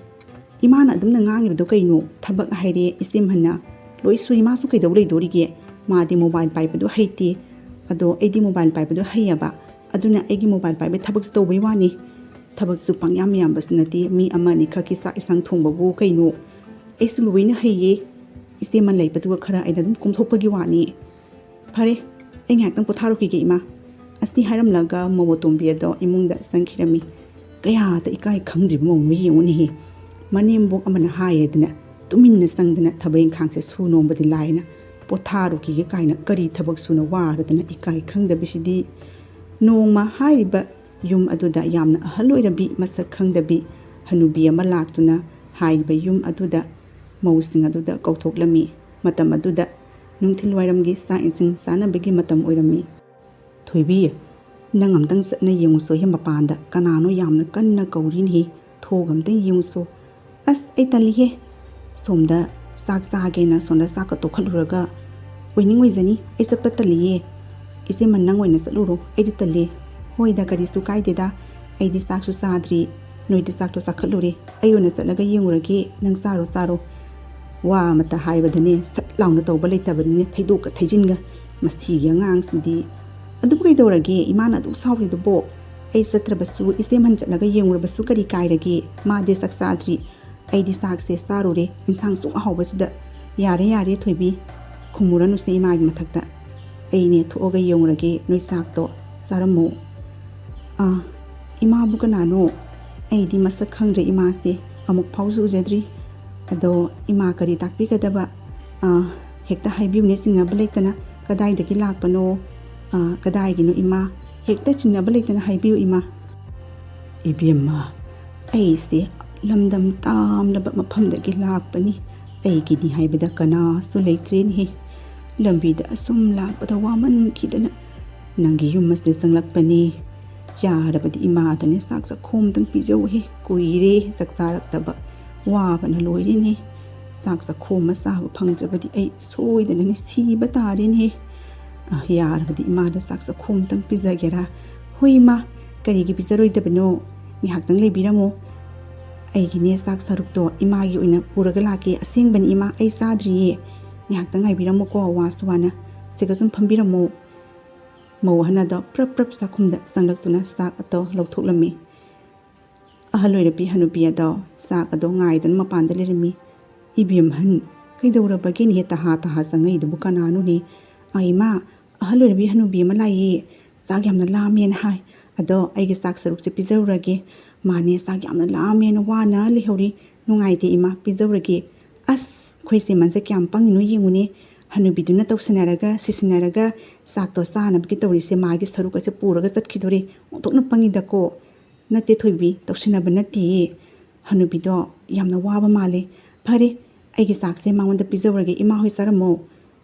ꯏꯃꯥꯅ ꯑꯗꯨꯝꯅ ꯉꯥꯡꯉꯤꯕꯗꯣ ꯀꯩꯅꯣ? ꯊꯕꯛ ꯍꯥꯏꯔꯦ ꯏꯆꯦꯝꯍꯟꯅ ꯂꯣꯏ ꯁꯨꯏ, ꯃꯥꯁꯨ ꯀꯩꯗꯧ ꯂꯩꯗꯣꯔꯤꯒꯦ? ꯃꯥꯗꯤ ꯃꯣꯕꯥꯏꯜ ꯄꯥꯏꯕꯗꯣ ꯍꯩꯇꯦ, ꯑꯗꯣ ꯑꯩꯗꯤ ꯃꯣꯕꯥꯏꯜ ꯄꯥꯏꯕꯗꯣ ꯍꯩꯌꯦꯕ, ꯑꯗꯨꯅ ꯑꯩꯒꯤ ꯃꯣꯕꯥꯏꯜ ꯄꯥꯏꯕꯒꯤ ꯊꯕꯛꯁꯦ ꯇꯧꯕꯩ ꯋꯥꯅꯤ꯫ ꯊꯕꯛꯁꯨ ꯄꯪꯌꯥꯝ ꯌꯥꯝꯕꯁꯨ ꯅꯠꯇꯦ, ꯃꯤ ꯑꯃ ꯑꯅꯤ ꯈꯛꯀꯤ ꯆꯥꯛ ꯏꯟꯁꯥꯡ ꯊꯣꯡꯕꯕꯨ ꯀꯩꯅꯣ? ꯑꯩꯁꯨ ꯂꯣꯏꯅ ꯍꯩꯌꯦ, ꯏꯆꯦꯃ ꯂꯩꯕꯗꯨꯒ ꯈꯔ ꯑꯩꯅ ꯑꯗꯨꯝ ꯀꯣꯝꯊꯣꯛꯄꯒꯤ ꯋꯥꯅꯤ꯫ ꯐꯔꯦ, ꯑꯩ ꯉꯥꯏꯍꯥꯛꯇꯪ ꯄꯣꯊꯥꯔꯨꯈꯤꯒꯦ ꯏꯃꯥ꯫ ꯑꯁꯤ ꯍꯥꯏꯔꯝꯂꯒ ꯃꯧ ꯑꯇꯣꯝꯕꯤ ꯑꯗꯣ ꯏꯃꯨꯡꯗ ꯆꯪꯈꯤꯔꯝꯃꯤ꯫ ꯀꯌꯥꯗ ꯏꯀꯥꯏ ꯈꯪꯗ꯭ꯔꯤꯕ ꯃꯧꯅꯣ ꯌꯦꯡꯉꯨꯅꯦꯍꯦ꯫ ꯃꯅꯦꯝꯕꯣꯛ ꯑꯃꯅ ꯍꯥꯏꯔꯦꯗꯅ ꯇꯨꯃꯤꯟꯅ ꯆꯪꯗꯅ ꯊꯕꯛ ꯏꯪꯈꯥꯡꯁꯦ ꯁꯨ ꯅꯣꯝꯕꯗꯤ ꯂꯥꯏꯅ, ꯄꯣꯊꯥꯔꯨꯈꯤꯒꯦ ꯀꯥꯏꯅ ꯀꯔꯤ ꯊꯕꯛ ꯁꯨꯅ ꯋꯥꯔꯗꯅ ꯏꯀꯥꯏ ꯈꯪꯗꯕꯁꯤꯗꯤ꯫ ꯅꯣꯡꯃ ꯍꯥꯏꯔꯤꯕ ꯌꯨꯝ ꯑꯗꯨꯗ ꯌꯥꯝꯅ ꯑꯍꯜ ꯑꯣꯏꯔꯕꯤ, ꯃꯁꯛ ꯈꯪꯗꯕꯤ ꯍꯅꯨꯕꯤ ꯑꯃ ꯂꯥꯛꯇꯨꯅ ꯍꯥꯏꯔꯤꯕ ꯌꯨꯝ ꯑꯗꯨꯗ ꯃꯧꯁꯤꯡ ꯑꯗꯨꯗ ꯀꯧꯊꯣꯛꯂꯝꯃꯤ꯫ ꯃꯇꯝ ꯑꯗꯨꯗ ꯅꯨꯡꯊꯤꯜ ꯋꯥꯏꯔꯝꯒꯤ ꯆꯥꯛ ꯏꯁꯤꯡ ꯆꯥꯅꯕꯒꯤ ꯃꯇꯝ ꯑꯣꯏꯔꯝꯃꯤ꯫ "ꯊꯣꯏꯕꯤ, ꯅꯪ ꯑꯝꯇꯪ ꯆꯠꯅ ꯌꯦꯡꯉꯨꯁꯣ ꯍꯦ, ꯃꯄꯥꯟꯗ ꯀꯅꯥꯅꯣ ꯌꯥꯝꯅ ꯀꯟꯅ ꯀꯧꯔꯤꯅꯦꯍꯦ, ꯊꯣꯛꯑꯒ ꯑꯝꯇꯪ ꯌꯦꯡꯉꯨꯁꯣ꯫" "ꯑꯁ, ꯑꯩ ꯇꯜꯂꯤꯍꯦ, ꯁꯣꯝꯗ ꯆꯥꯛ ꯆꯥꯒꯦꯅ ꯁꯣꯝꯗ ꯆꯥꯛꯀ ꯇꯣꯛꯈꯠꯂꯨꯔꯒ ꯑꯣꯏꯅꯤꯡ ꯑꯣꯏꯖꯅꯤ, ꯑꯩ ꯆꯠꯄ ꯇꯜꯂꯤꯌꯦ꯫ ꯏꯆꯦꯃ, ꯅꯪ ꯑꯣꯏꯅ ꯆꯠꯂꯨꯔꯣ, ꯑꯩꯗꯤ ꯇꯜꯂꯦ꯫" "ꯍꯣꯏꯗ, ꯀꯔꯤꯁꯨ ꯀꯥꯏꯗꯦꯗ, ꯑꯩꯗꯤ ꯆꯥꯛꯁꯨ ꯆꯥꯗ꯭ꯔꯤ, ꯅꯣꯏꯗꯤ ꯆꯥꯛꯇꯣ ꯆꯥꯈꯠꯂꯨꯔꯦ, ꯑꯩ ꯑꯣꯏꯅ ꯆꯠꯂꯒ ꯌꯦꯡꯉꯨꯔꯒꯦ, ꯅꯪ ꯆꯥꯔꯣ ꯆꯥꯔꯣ꯫" ꯋꯥ ꯑꯃꯇ ꯍꯥꯏꯕꯗꯅꯦ ꯁꯠ ꯂꯥꯎꯅ ꯇꯧꯕ ꯂꯩꯇꯕꯅꯤꯅꯦ, ꯊꯩꯗꯣꯛꯀ ꯊꯩꯖꯤꯟꯒ꯫ ꯃꯁꯤꯒꯤ ꯑꯉꯥꯡꯁꯤꯗꯤ "ꯑꯗꯨꯕꯨ ꯀꯩꯗꯧꯔꯒꯦ? ꯏꯃꯥꯅ ꯑꯗꯨꯛ ꯁꯥꯎꯔꯤꯗꯨꯕꯣ? ꯑꯩ ꯆꯠꯇ꯭ꯔꯕꯁꯨ ꯏꯆꯦ ꯃꯍꯟ ꯆꯠꯂꯒ ꯌꯦꯡꯉꯨꯔꯕꯁꯨ ꯀꯔꯤ ꯀꯥꯏꯔꯒꯦ? ꯃꯥꯗꯤ ꯆꯥꯛ ꯆꯥꯗ꯭ꯔꯤ꯫ ꯑꯩꯗꯤ ꯆꯥꯛꯁꯦ ꯆꯥꯔꯨꯔꯦ, ꯏꯟꯁꯥꯡ ꯁꯨꯛ ꯍꯥꯎꯕꯁꯤꯗ꯫ ꯌꯥꯔꯦ, ꯌꯥꯔꯦ, ꯊꯣꯏꯕꯤ, ꯈꯨꯝꯃꯨꯔꯅꯨꯁꯦ ꯏꯃꯥꯒꯤ ꯃꯊꯛꯇ꯫ ꯑꯩꯅꯦ ꯊꯣꯛꯑꯒ ꯌꯦꯡꯉꯨꯔꯒꯦ, ꯅꯣꯏ ꯆꯥꯛꯇꯣ ꯆꯥꯔꯝꯃꯣ꯫" "ꯑꯥ, ꯏꯃꯥꯕꯨ ꯀꯅꯥꯅꯣ? ꯑꯩꯗꯤ ꯃꯁꯛ ꯈꯪꯗ꯭ꯔꯦ ꯏꯃꯥꯁꯦ, ꯑꯃꯨꯛ ꯐꯥꯎꯁꯨ ꯎꯖꯗ꯭ꯔꯤ꯫ ꯑꯗꯣ ꯏꯃꯥ ꯀꯔꯤ ꯇꯥꯛꯄꯤꯒꯗꯕ? ꯑꯥ, ꯍꯦꯛꯇ ꯍꯥꯏꯕꯤꯌꯨꯅꯦ, ꯆꯤꯡꯅꯕ ꯂꯩꯇꯅ꯫ ꯀꯗꯥꯏꯗꯒꯤ ꯂꯥꯛꯄꯅꯣ? ꯑꯥ, ꯀꯗꯥꯏꯒꯤꯅꯣ ꯏꯃꯥ? ꯍꯦꯛꯇ ꯆꯤꯡꯅꯕ ꯂꯩꯇꯅ ꯍꯥꯏꯕꯤꯌꯨ ꯏꯃꯥ꯫" "ꯏꯕꯦꯝꯃ, ꯑꯩꯁꯦ ꯂꯝꯗꯝ ꯇꯥꯝꯂꯕ ꯃꯐꯝꯗꯒꯤ ꯂꯥꯛꯄꯅꯤ꯫ ꯑꯩꯒꯤꯅꯤ ꯍꯥꯏꯕꯗ ꯀꯅꯥꯁꯨ ꯂꯩꯇ꯭ꯔꯦꯅꯦꯍꯦ꯫ ꯂꯝꯕꯤꯗ ꯑꯁꯨꯝ ꯂꯥꯛꯄꯗ ꯋꯥꯃꯟꯈꯤꯗꯅ ꯅꯪꯒꯤ ꯌꯨꯝ ꯑꯁꯤꯗ ꯆꯪꯂꯛꯄꯅꯤ꯫ ꯌꯥꯔꯕꯗꯤ ꯏꯃꯥꯗꯅꯦ ꯆꯥꯛ ꯆꯥꯛꯈꯣꯝ ꯑꯃꯇꯪ ꯄꯤꯖꯧꯍꯦ꯫ ꯀꯨꯏꯔꯦ ꯆꯥꯛ ꯆꯥꯔꯛꯇꯕ꯫ ꯋꯥꯕꯅ ꯂꯣꯏꯔꯦꯅꯦ꯫ ꯆꯥꯛ ꯆꯥꯛꯈꯣꯝ ꯑꯃ ꯆꯥꯕ ꯐꯪꯗ꯭ꯔꯕꯗꯤ ꯑꯩ ꯁꯣꯏꯗꯅꯅꯦ ꯁꯤꯕ ꯇꯥꯔꯦꯅꯦꯍꯦ꯫ ꯑ, ꯌꯥꯔꯕꯗꯤ ꯏꯃꯥꯗ ꯆꯥꯛ ꯆꯥꯛꯈꯣꯝ ꯑꯃꯇꯪ ꯄꯤꯖꯒꯦꯔꯥ?" "ꯍꯣꯏ ꯏꯃꯥ, ꯀꯔꯤꯒꯤ ꯄꯤꯖꯔꯣꯏꯗꯕꯅꯣ? ꯉꯥꯏꯍꯥꯛꯇꯪ ꯂꯩꯕꯤꯔꯝꯃꯣ꯫ ꯑꯩꯒꯤꯅꯦ ꯆꯥꯛ ꯁꯔꯨꯛꯇꯣ ꯏꯃꯥꯒꯤ ꯑꯣꯏꯅ ꯄꯨꯔꯒ ꯂꯥꯛꯀꯦ꯫ ꯑꯁꯦꯡꯕꯅꯤ ꯏꯃꯥ, ꯑꯩ ꯆꯥꯗ꯭ꯔꯤꯌꯦ꯫ ꯉꯥꯏꯍꯥꯛꯇꯪ ꯉꯥꯏꯕꯤꯔꯝꯃꯨꯀꯣ, ꯋꯥꯁꯨ ꯋꯥꯅ꯫ ꯁꯤꯒ ꯁꯨꯝ ꯐꯝꯕꯤꯔꯝꯃꯣ꯫" ꯃꯧ ꯑꯍꯟ ꯑꯗꯣ ꯄ꯭ꯔꯞ ꯄ꯭ꯔꯞ ꯆꯥꯛꯈꯨꯝꯗ ꯆꯪꯂꯛꯇꯨꯅ ꯆꯥꯛ ꯑꯗꯣ ꯂꯧꯊꯣꯛꯂꯝꯃꯤ꯫ ꯑꯍꯜ ꯑꯣꯏꯔꯕꯤ ꯍꯅꯨꯕꯤ ꯑꯗꯣ ꯆꯥꯛ ꯑꯗꯣ ꯉꯥꯏꯗꯨꯅ ꯃꯄꯥꯟꯗ ꯂꯩꯔꯝꯃꯤ꯫ "ꯏꯕꯦꯝꯍꯟ, ꯀꯩꯗꯧꯔꯕꯒꯦꯅꯦꯍꯦ ꯇꯍꯥ ꯇꯍꯥ ꯆꯪꯉꯛꯏꯗꯨꯕꯨ ꯀꯅꯥꯅꯣꯅꯦ?" "ꯑꯥ ꯏꯃꯥ, ꯑꯍꯜ ꯑꯣꯏꯔꯕꯤ ꯍꯅꯨꯕꯤ ꯑꯃ ꯂꯥꯛꯏꯌꯦ꯫ ꯆꯥꯛ ꯌꯥꯝꯅ ꯂꯥꯝꯃꯦꯅ ꯍꯥꯏ꯫ ꯑꯗꯣ ꯑꯩꯒꯤ ꯆꯥꯛ ꯁꯔꯨꯛꯁꯦ ꯄꯤꯖꯔꯨꯔꯒꯦ꯫ ꯃꯥꯅꯦ ꯆꯥꯛ ꯌꯥꯝꯅ ꯂꯥꯝꯃꯦꯅ ꯋꯥꯅ ꯂꯩꯍꯧꯔꯤ꯫ ꯅꯨꯡꯉꯥꯏꯇꯦ ꯏꯃꯥ, ꯄꯤꯖꯧꯔꯒꯦ꯫" "ꯑꯁ, ꯑꯩꯈꯣꯏ ꯆꯦ ꯃꯟꯁꯦ ꯀꯌꯥꯝ ꯄꯪꯉꯤꯅꯣ ꯌꯦꯡꯉꯨꯅꯦ꯫ ꯍꯅꯨꯕꯤꯗꯨꯅ ꯇꯧꯁꯤꯟꯅꯔꯒ ꯁꯤꯁꯤꯟꯅꯔꯒ ꯆꯥꯛꯇꯣ ꯆꯥꯅꯕꯒꯤ ꯇꯧꯔꯤꯁꯦ, ꯃꯥꯒꯤ ꯁꯔꯨꯛ ꯑꯁꯦ ꯄꯨꯔꯒ ꯆꯠꯈꯤꯗꯣꯔꯦ꯫ ꯑꯣꯟꯊꯣꯛꯅ ꯄꯪꯉꯤꯗꯀꯣ꯫" "ꯅꯠꯇꯦ ꯊꯣꯏꯕꯤ, ꯇꯧꯁꯤꯟꯅꯕ ꯅꯠꯇꯤꯌꯦ꯫ ꯍꯅꯨꯕꯤꯗꯣ ꯌꯥꯝꯅ ꯋꯥꯕ ꯃꯥꯜꯂꯦ꯫ ꯐꯔꯦ, ꯑꯩꯒꯤ ꯆꯥꯛꯁꯦ ꯃꯉꯣꯟꯗ ꯄꯤꯖꯧꯔꯒꯦ, ꯏꯃꯥ ꯍꯣꯏ ꯆꯥꯔꯝꯃꯣ꯫"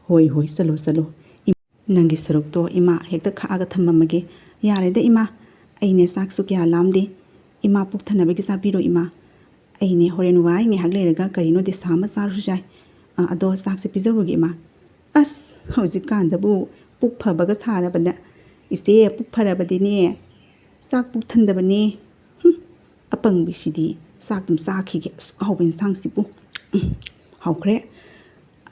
"ꯍꯣꯏ, ꯍꯣꯏ, ꯆꯠꯂꯣ, ꯆꯠꯂꯣ꯫ ꯏꯝ-, ꯅꯪꯒꯤ ꯁꯔꯨꯛꯇꯣ ꯏꯃꯥ ꯍꯦꯛꯇ ꯈꯥꯛꯑꯒ ꯊꯝꯃꯝꯃꯒꯦ꯫" "ꯌꯥꯔꯦꯗ ꯏꯃꯥ, ꯑꯩꯅꯦ ꯆꯥꯛꯁꯨ ꯀꯌꯥ ꯂꯥꯝꯗꯦ꯫ ꯏꯃꯥ ꯄꯨꯛ ꯊꯟꯅꯕꯒꯤ ꯆꯥꯕꯤꯔꯣ ꯏꯃꯥ꯫ ꯑꯩꯅꯦ ꯍꯣꯔꯦꯟ ꯋꯥꯏ ꯉꯥꯏꯍꯥꯛ ꯂꯩꯔꯒ ꯀꯔꯤꯅꯣ ꯗꯤꯁꯥ ꯑꯃ ꯆꯥꯔꯨꯁꯨ ꯌꯥꯏ꯫ ꯑ, ꯑꯗꯣ ꯆꯥꯛꯁꯦ ꯄꯤꯖꯧꯔꯒꯦ ꯏꯃꯥ꯫" "ꯑꯁ, ꯍꯧꯖꯤꯛꯀꯥꯟꯗꯕꯨ ꯄꯨꯛ ꯐꯕꯒ ꯁꯥꯔꯕꯗ꯫ ꯏꯆꯦ, ꯄꯨꯛ ꯐꯔꯕꯗꯤꯅꯦ, ꯆꯥꯛ ꯄꯨꯛ ꯊꯟꯗꯕꯅꯦ꯫ ꯍꯨꯝ, ꯑꯄꯪꯕꯤꯁꯤꯗꯤ꯫ ꯆꯥꯛ ꯑꯗꯨꯝ ꯆꯥꯈꯤꯒꯦ꯫ ꯑꯁꯨꯛ ꯍꯥꯎꯕ ꯏꯟꯁꯥꯡꯁꯤꯕꯨ꯫ ꯎꯝ, ꯍꯥꯎꯈ꯭ꯔꯦ꯫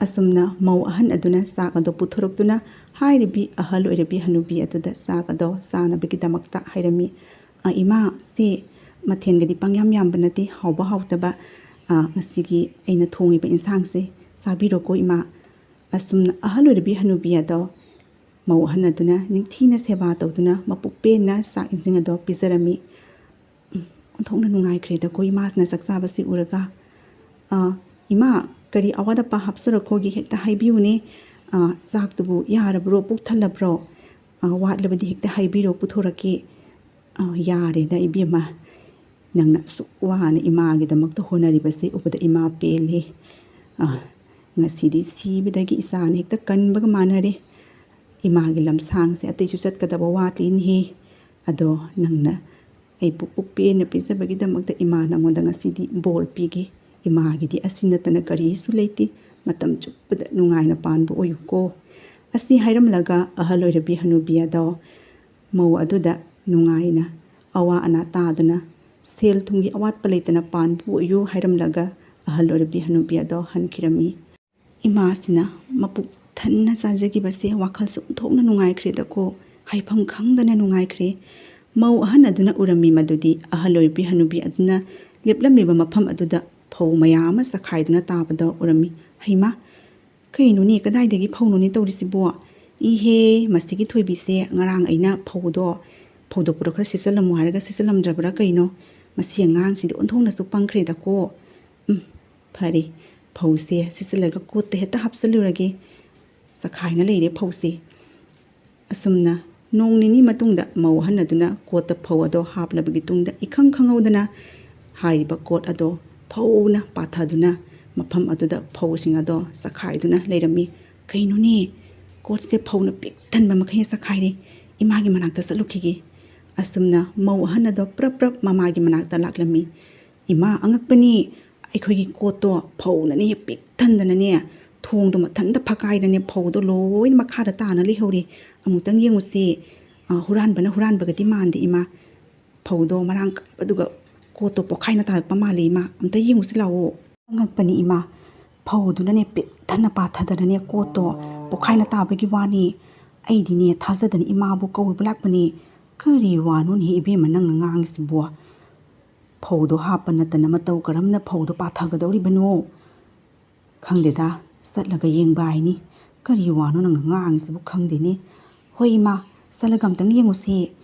ꯑꯁꯨꯝꯅ ꯃꯧ ꯑꯍꯟ ꯑꯗꯨꯅ ꯆꯥꯛ ꯑꯗꯨ ꯄꯨꯊꯣꯔꯛꯇꯨꯅ ꯍꯥꯏꯔꯤꯕꯤ ꯑꯍꯜ ꯑꯣꯏꯔꯕꯤ ꯍꯅꯨꯕꯤ ꯑꯗꯨꯗ ꯆꯥꯛ ꯑꯗꯣ ꯆꯥꯅꯕꯒꯤꯗꯃꯛꯇ ꯍꯥꯏꯔꯝꯃꯤ꯫ "ꯑ, ꯏꯃꯥ, ꯁꯤ ꯃꯊꯦꯜꯒꯗꯤ ꯄꯪꯌꯥꯝ ꯌꯥꯝꯕ ꯅꯠꯇꯦ, ꯍꯥꯎꯕ ꯍꯥꯎꯇꯕ, ꯑ, ꯉꯁꯤꯒꯤ ꯑꯩꯅ ꯊꯣꯡꯉꯤꯕ ꯏꯟꯁꯥꯡꯁꯦ ꯆꯥꯕꯤꯔꯣꯀꯣ ꯏꯃꯥ꯫" ꯑꯁꯨꯝꯅ ꯑꯍꯜ ꯑꯣꯏꯔꯕꯤ ꯍꯅꯨꯕꯤ ꯑꯗꯣ ꯃꯧ ꯑꯍꯟ ꯑꯗꯨꯅ ꯅꯤꯡꯊꯤꯅ ꯁꯦꯕꯥ ꯇꯧꯗꯨꯅ ꯃꯄꯨꯛ ꯄꯦꯟꯅ ꯆꯥꯛ ꯏꯟꯁꯤꯡ ꯑꯗꯣ ꯄꯤꯖꯔꯝꯃꯤ꯫ ꯎꯝ, ꯑꯣꯟꯊꯣꯛꯅ ꯅꯨꯡꯉꯥꯏꯈ꯭ꯔꯦꯗꯀꯣ ꯏꯃꯥꯁꯤꯅ ꯆꯥꯛ ꯆꯥꯕꯁꯤ ꯎꯔꯒ꯫ "ꯑ, ꯏꯃꯥ, ꯀꯔꯤ ꯑꯋꯥꯠ ꯑꯄꯥ ꯍꯥꯞꯆꯔꯛꯈꯣꯒꯦ ꯍꯦꯛꯇ ꯍꯥꯏꯕꯤꯌꯨꯅꯦ꯫ ꯑ, ꯆꯥꯛꯇꯨꯕꯨ ꯌꯥꯔꯕ꯭ꯔꯣ, ꯄꯨꯛ ꯊꯜꯂꯕ꯭ꯔꯣ? ꯑ, ꯋꯥꯠꯂꯕꯗꯤ ꯍꯦꯛꯇ ꯍꯥꯏꯕꯤꯔꯣ, ꯄꯨꯊꯣꯔꯛꯀꯦ꯫" "ꯑ, ꯌꯥꯔꯦꯗ ꯏꯕꯦꯝꯃ, ꯅꯪꯅ ꯑꯁꯨꯛ ꯋꯥꯅ ꯏꯃꯥꯒꯤꯗꯃꯛꯇ ꯍꯣꯠꯅꯔꯤꯕꯁꯦ ꯎꯕꯗ ꯏꯃꯥ ꯄꯦꯜꯂꯦ꯫ ꯑ, ꯉꯁꯤꯗꯤ ꯁꯤꯕꯗꯒꯤ ꯏꯆꯥꯅ ꯍꯦꯛꯇ ꯀꯟꯕꯒ ꯃꯥꯟꯅꯔꯦ꯫ ꯏꯃꯥꯒꯤ ꯂꯝꯁꯥꯡꯁꯦ ꯑꯇꯩꯁꯨ ꯆꯠꯀꯗꯕ ꯋꯥꯠꯂꯤꯅꯦꯍꯦ꯫ ꯑꯗꯣ ꯅꯪꯅ ꯑꯩꯕꯨ ꯄꯨꯛꯄꯦꯟꯅ ꯄꯤꯖꯕꯒꯤꯗꯃꯛꯇ ꯏꯃꯥ ꯅꯉꯣꯟꯗ ꯉꯁꯤꯗꯤ ꯕꯣꯔ ꯄꯤꯒꯦ꯫ ꯏꯃꯥꯒꯤꯗꯤ ꯑꯁꯤ ꯅꯠꯇꯅ ꯀꯔꯤꯁꯨ ꯂꯩꯇꯦ꯫ ꯃꯇꯝ ꯆꯨꯞꯄꯗ ꯅꯨꯡꯉꯥꯏꯅ ꯄꯥꯟꯕ ꯑꯣꯏꯌꯨꯀꯣ꯫" ꯑꯁꯤ ꯍꯥꯏꯔꯝꯂꯒ ꯑꯍꯜ ꯑꯣꯏꯔꯕꯤ ꯍꯅꯨꯕꯤ ꯑꯗꯣ ꯃꯧ ꯑꯗꯨꯗ ꯅꯨꯡꯉꯥꯏꯅ ꯑꯋꯥ ꯑꯅꯥ ꯇꯥꯗꯅ, ꯁꯦꯜ ꯊꯨꯝꯒꯤ ꯑꯋꯥꯠꯄ ꯂꯩꯇꯅ ꯄꯥꯟꯕ ꯑꯣꯏꯌꯨ ꯍꯥꯏꯔꯝꯂꯒ ꯑꯍꯜ ꯑꯣꯏꯔꯕꯤ ꯍꯅꯨꯕꯤ ꯑꯗꯣ ꯍꯟꯈꯤꯔꯝꯃꯤ꯫ ꯏꯃꯥꯁꯤꯅ ꯃꯄꯨꯛ ꯊꯟꯅ ꯆꯥꯖꯈꯤꯕꯁꯦ ꯋꯥꯈꯜꯁꯨ ꯑꯣꯟꯊꯣꯛꯅ ꯅꯨꯡꯉꯥꯏꯈ꯭ꯔꯦꯗꯀꯣ꯫ ꯍꯥꯏꯐꯝ ꯈꯪꯗꯅ ꯅꯨꯡꯉꯥꯏꯈ꯭ꯔꯦ꯫ ꯃꯧ ꯑꯍꯟ ꯑꯗꯨꯅ ꯎꯔꯝꯃꯤ ꯃꯗꯨꯗꯤ ꯑꯍꯜ ꯑꯣꯏꯔꯕꯤ ꯍꯅꯨꯕꯤ ꯑꯗꯨꯅ ꯂꯦꯞꯂꯝꯃꯤꯕ ꯃꯐꯝ ꯑꯗꯨꯗ ꯐꯧ ꯃꯌꯥꯝ ꯑꯃ ꯆꯈꯥꯏꯗꯨꯅ ꯇꯥꯕꯗ ꯎꯔꯝꯃꯤ꯫ "ꯍꯩꯃꯥ, ꯀꯩꯅꯣꯅꯦ, ꯀꯗꯥꯏꯗꯒꯤ ꯐꯧꯅꯣꯅꯦ ꯇꯧꯔꯤꯁꯤꯕꯣ? ꯏꯍꯦ, ꯃꯁꯤꯒꯤ ꯊꯣꯏꯕꯤꯁꯦ ꯉꯔꯥꯡ ꯑꯩꯅ ꯐꯧꯗꯣ, ꯐꯧꯗꯣꯛꯄꯗꯣ ꯈꯔ ꯁꯤꯠꯆꯜꯂꯝꯃꯨ ꯍꯥꯏꯔꯒ ꯁꯤꯠꯆꯜꯂꯝꯗ꯭ꯔꯕ꯭ꯔꯥ ꯀꯩꯅꯣ? ꯃꯁꯤ ꯑꯉꯥꯡꯁꯤꯗꯤ ꯑꯣꯟꯊꯣꯛꯅꯁꯨ ꯄꯪꯈ꯭ꯔꯦꯗꯀꯣ꯫ ꯎꯝ, ꯐꯔꯦ, ꯐꯧꯁꯦ ꯁꯤꯠꯆꯜꯂꯒ ꯀꯣꯠꯇ ꯍꯦꯛꯇ ꯍꯥꯞꯆꯜꯂꯨꯔꯒꯦ꯫ ꯆꯈꯥꯏꯅ ꯂꯩꯔꯦ ꯐꯧꯁꯦ꯫" ꯑꯁꯨꯝꯅ ꯅꯣꯡ ꯅꯤꯅꯤ ꯃꯇꯨꯡꯗ ꯃꯧ ꯑꯍꯟ ꯑꯗꯨꯅ ꯀꯣꯠꯇ ꯐꯧ ꯑꯗꯣ ꯍꯥꯞꯂꯕꯒꯤ ꯇꯨꯡꯗ ꯏꯈꯪ ꯈꯪꯍꯧꯗꯅ ꯍꯥꯏꯔꯤꯕ ꯀꯣꯠ ꯑꯗꯣ ꯐꯧꯅ ꯄꯥꯊꯗꯨꯅ ꯃꯐꯝ ꯑꯗꯨꯗ ꯐꯧꯁꯤꯡ ꯑꯗꯣ ꯆꯈꯥꯏꯗꯨꯅ ꯂꯩꯔꯝꯃꯤ꯫ "ꯀꯩꯅꯣꯅꯦ, ꯀꯣꯠꯁꯦ ꯐꯧꯅ ꯄꯤꯛ ꯊꯟꯕ ꯃꯈꯩ ꯆꯈꯥꯏꯔꯦ꯫ ꯏꯃꯥꯒꯤ ꯃꯅꯥꯛꯇ ꯆꯠꯂꯨꯈꯤꯒꯦ꯫" ꯑꯁꯨꯝꯅ ꯃꯧ ꯑꯍꯟ ꯑꯗꯣ ꯄ꯭ꯔꯞ ꯄ꯭ꯔꯞ ꯃꯃꯥꯒꯤ ꯃꯅꯥꯛꯇ ꯂꯥꯛꯂꯝꯃꯤ꯫ "ꯏꯃꯥ, ꯑꯉꯛꯄꯅꯤ, ꯑꯩꯈꯣꯏꯒꯤ ꯀꯣꯠꯇꯣ ꯐꯧꯅꯅꯦ ꯄꯤꯛ ꯊꯟꯗꯅꯅꯦ, ꯊꯣꯡꯗꯣ ꯃꯊꯟꯇ ꯐꯛꯀꯥꯏꯗꯅꯦ ꯐꯧꯗꯣ ꯂꯣꯏꯅ ꯃꯈꯥꯗ ꯇꯥꯅ ꯂꯩꯍꯧꯔꯦ꯫ ꯑꯃꯨꯛꯇꯪ ꯌꯦꯡꯉꯨꯁꯦ꯫ ꯑ, ꯍꯨꯔꯥꯟꯕꯅ ꯍꯨꯔꯥꯟꯕꯒꯗꯤ ꯃꯥꯟꯗꯦ ꯏꯃꯥ꯫ ꯐꯧꯗꯣ ꯃꯔꯥꯡ ꯀꯥꯏꯕꯗꯨꯒ ꯀꯣꯠꯇꯣ ꯄꯣꯛꯈꯥꯏꯅ ꯇꯥꯔꯛꯄ ꯃꯥꯜꯂꯦ ꯏꯃꯥ꯫ ꯑꯝꯇ ꯌꯦꯡꯉꯨꯁꯤ ꯂꯥꯛꯑꯣ꯫" ꯑꯉꯛꯄꯅꯤ ꯏꯃꯥ, ꯐꯧꯗꯨꯅꯅꯦ ꯄꯤꯛ ꯊꯟꯅ ꯄꯥꯊꯗꯅꯅꯦ ꯀꯣꯠꯇꯣ ꯄꯣꯛꯈꯥꯏꯅ ꯇꯥꯕꯒꯤ ꯋꯥꯅꯤ꯫ ꯑꯩꯗꯤꯅꯦ ꯊꯥꯖꯗꯅ ꯏꯃꯥꯕꯨ ꯀꯧꯕ ꯂꯥꯛꯄꯅꯤ꯫ ꯀꯔꯤ ꯋꯥꯅꯣꯅꯦꯍꯦ ꯏꯕꯦꯝꯃ ꯅꯪꯅ ꯉꯥꯡꯉꯤꯁꯤꯕꯣ? ꯐꯧꯗꯣ ꯍꯥꯞꯄ ꯅꯠꯇꯅ ꯃꯇꯧ ꯀꯔꯝꯅ ꯐꯧꯗꯣ ꯄꯥꯊꯒꯗꯧꯔꯤꯕꯅꯣ? ꯈꯪꯗꯦꯗ, ꯆꯠꯂꯒ ꯌꯦꯡꯕ ꯍꯥꯏꯅꯤ꯫ ꯀꯔꯤ ꯋꯥꯅꯣ ꯅꯪꯅ ꯉꯥꯡꯉꯤꯁꯤꯕꯨ ꯈꯪꯗꯦꯅꯦ꯫ ꯍꯣꯏ ꯏꯃꯥ, ꯆꯠꯂꯒ ꯑꯝꯇꯪ ꯌꯦꯡꯉꯨꯁꯤ꯫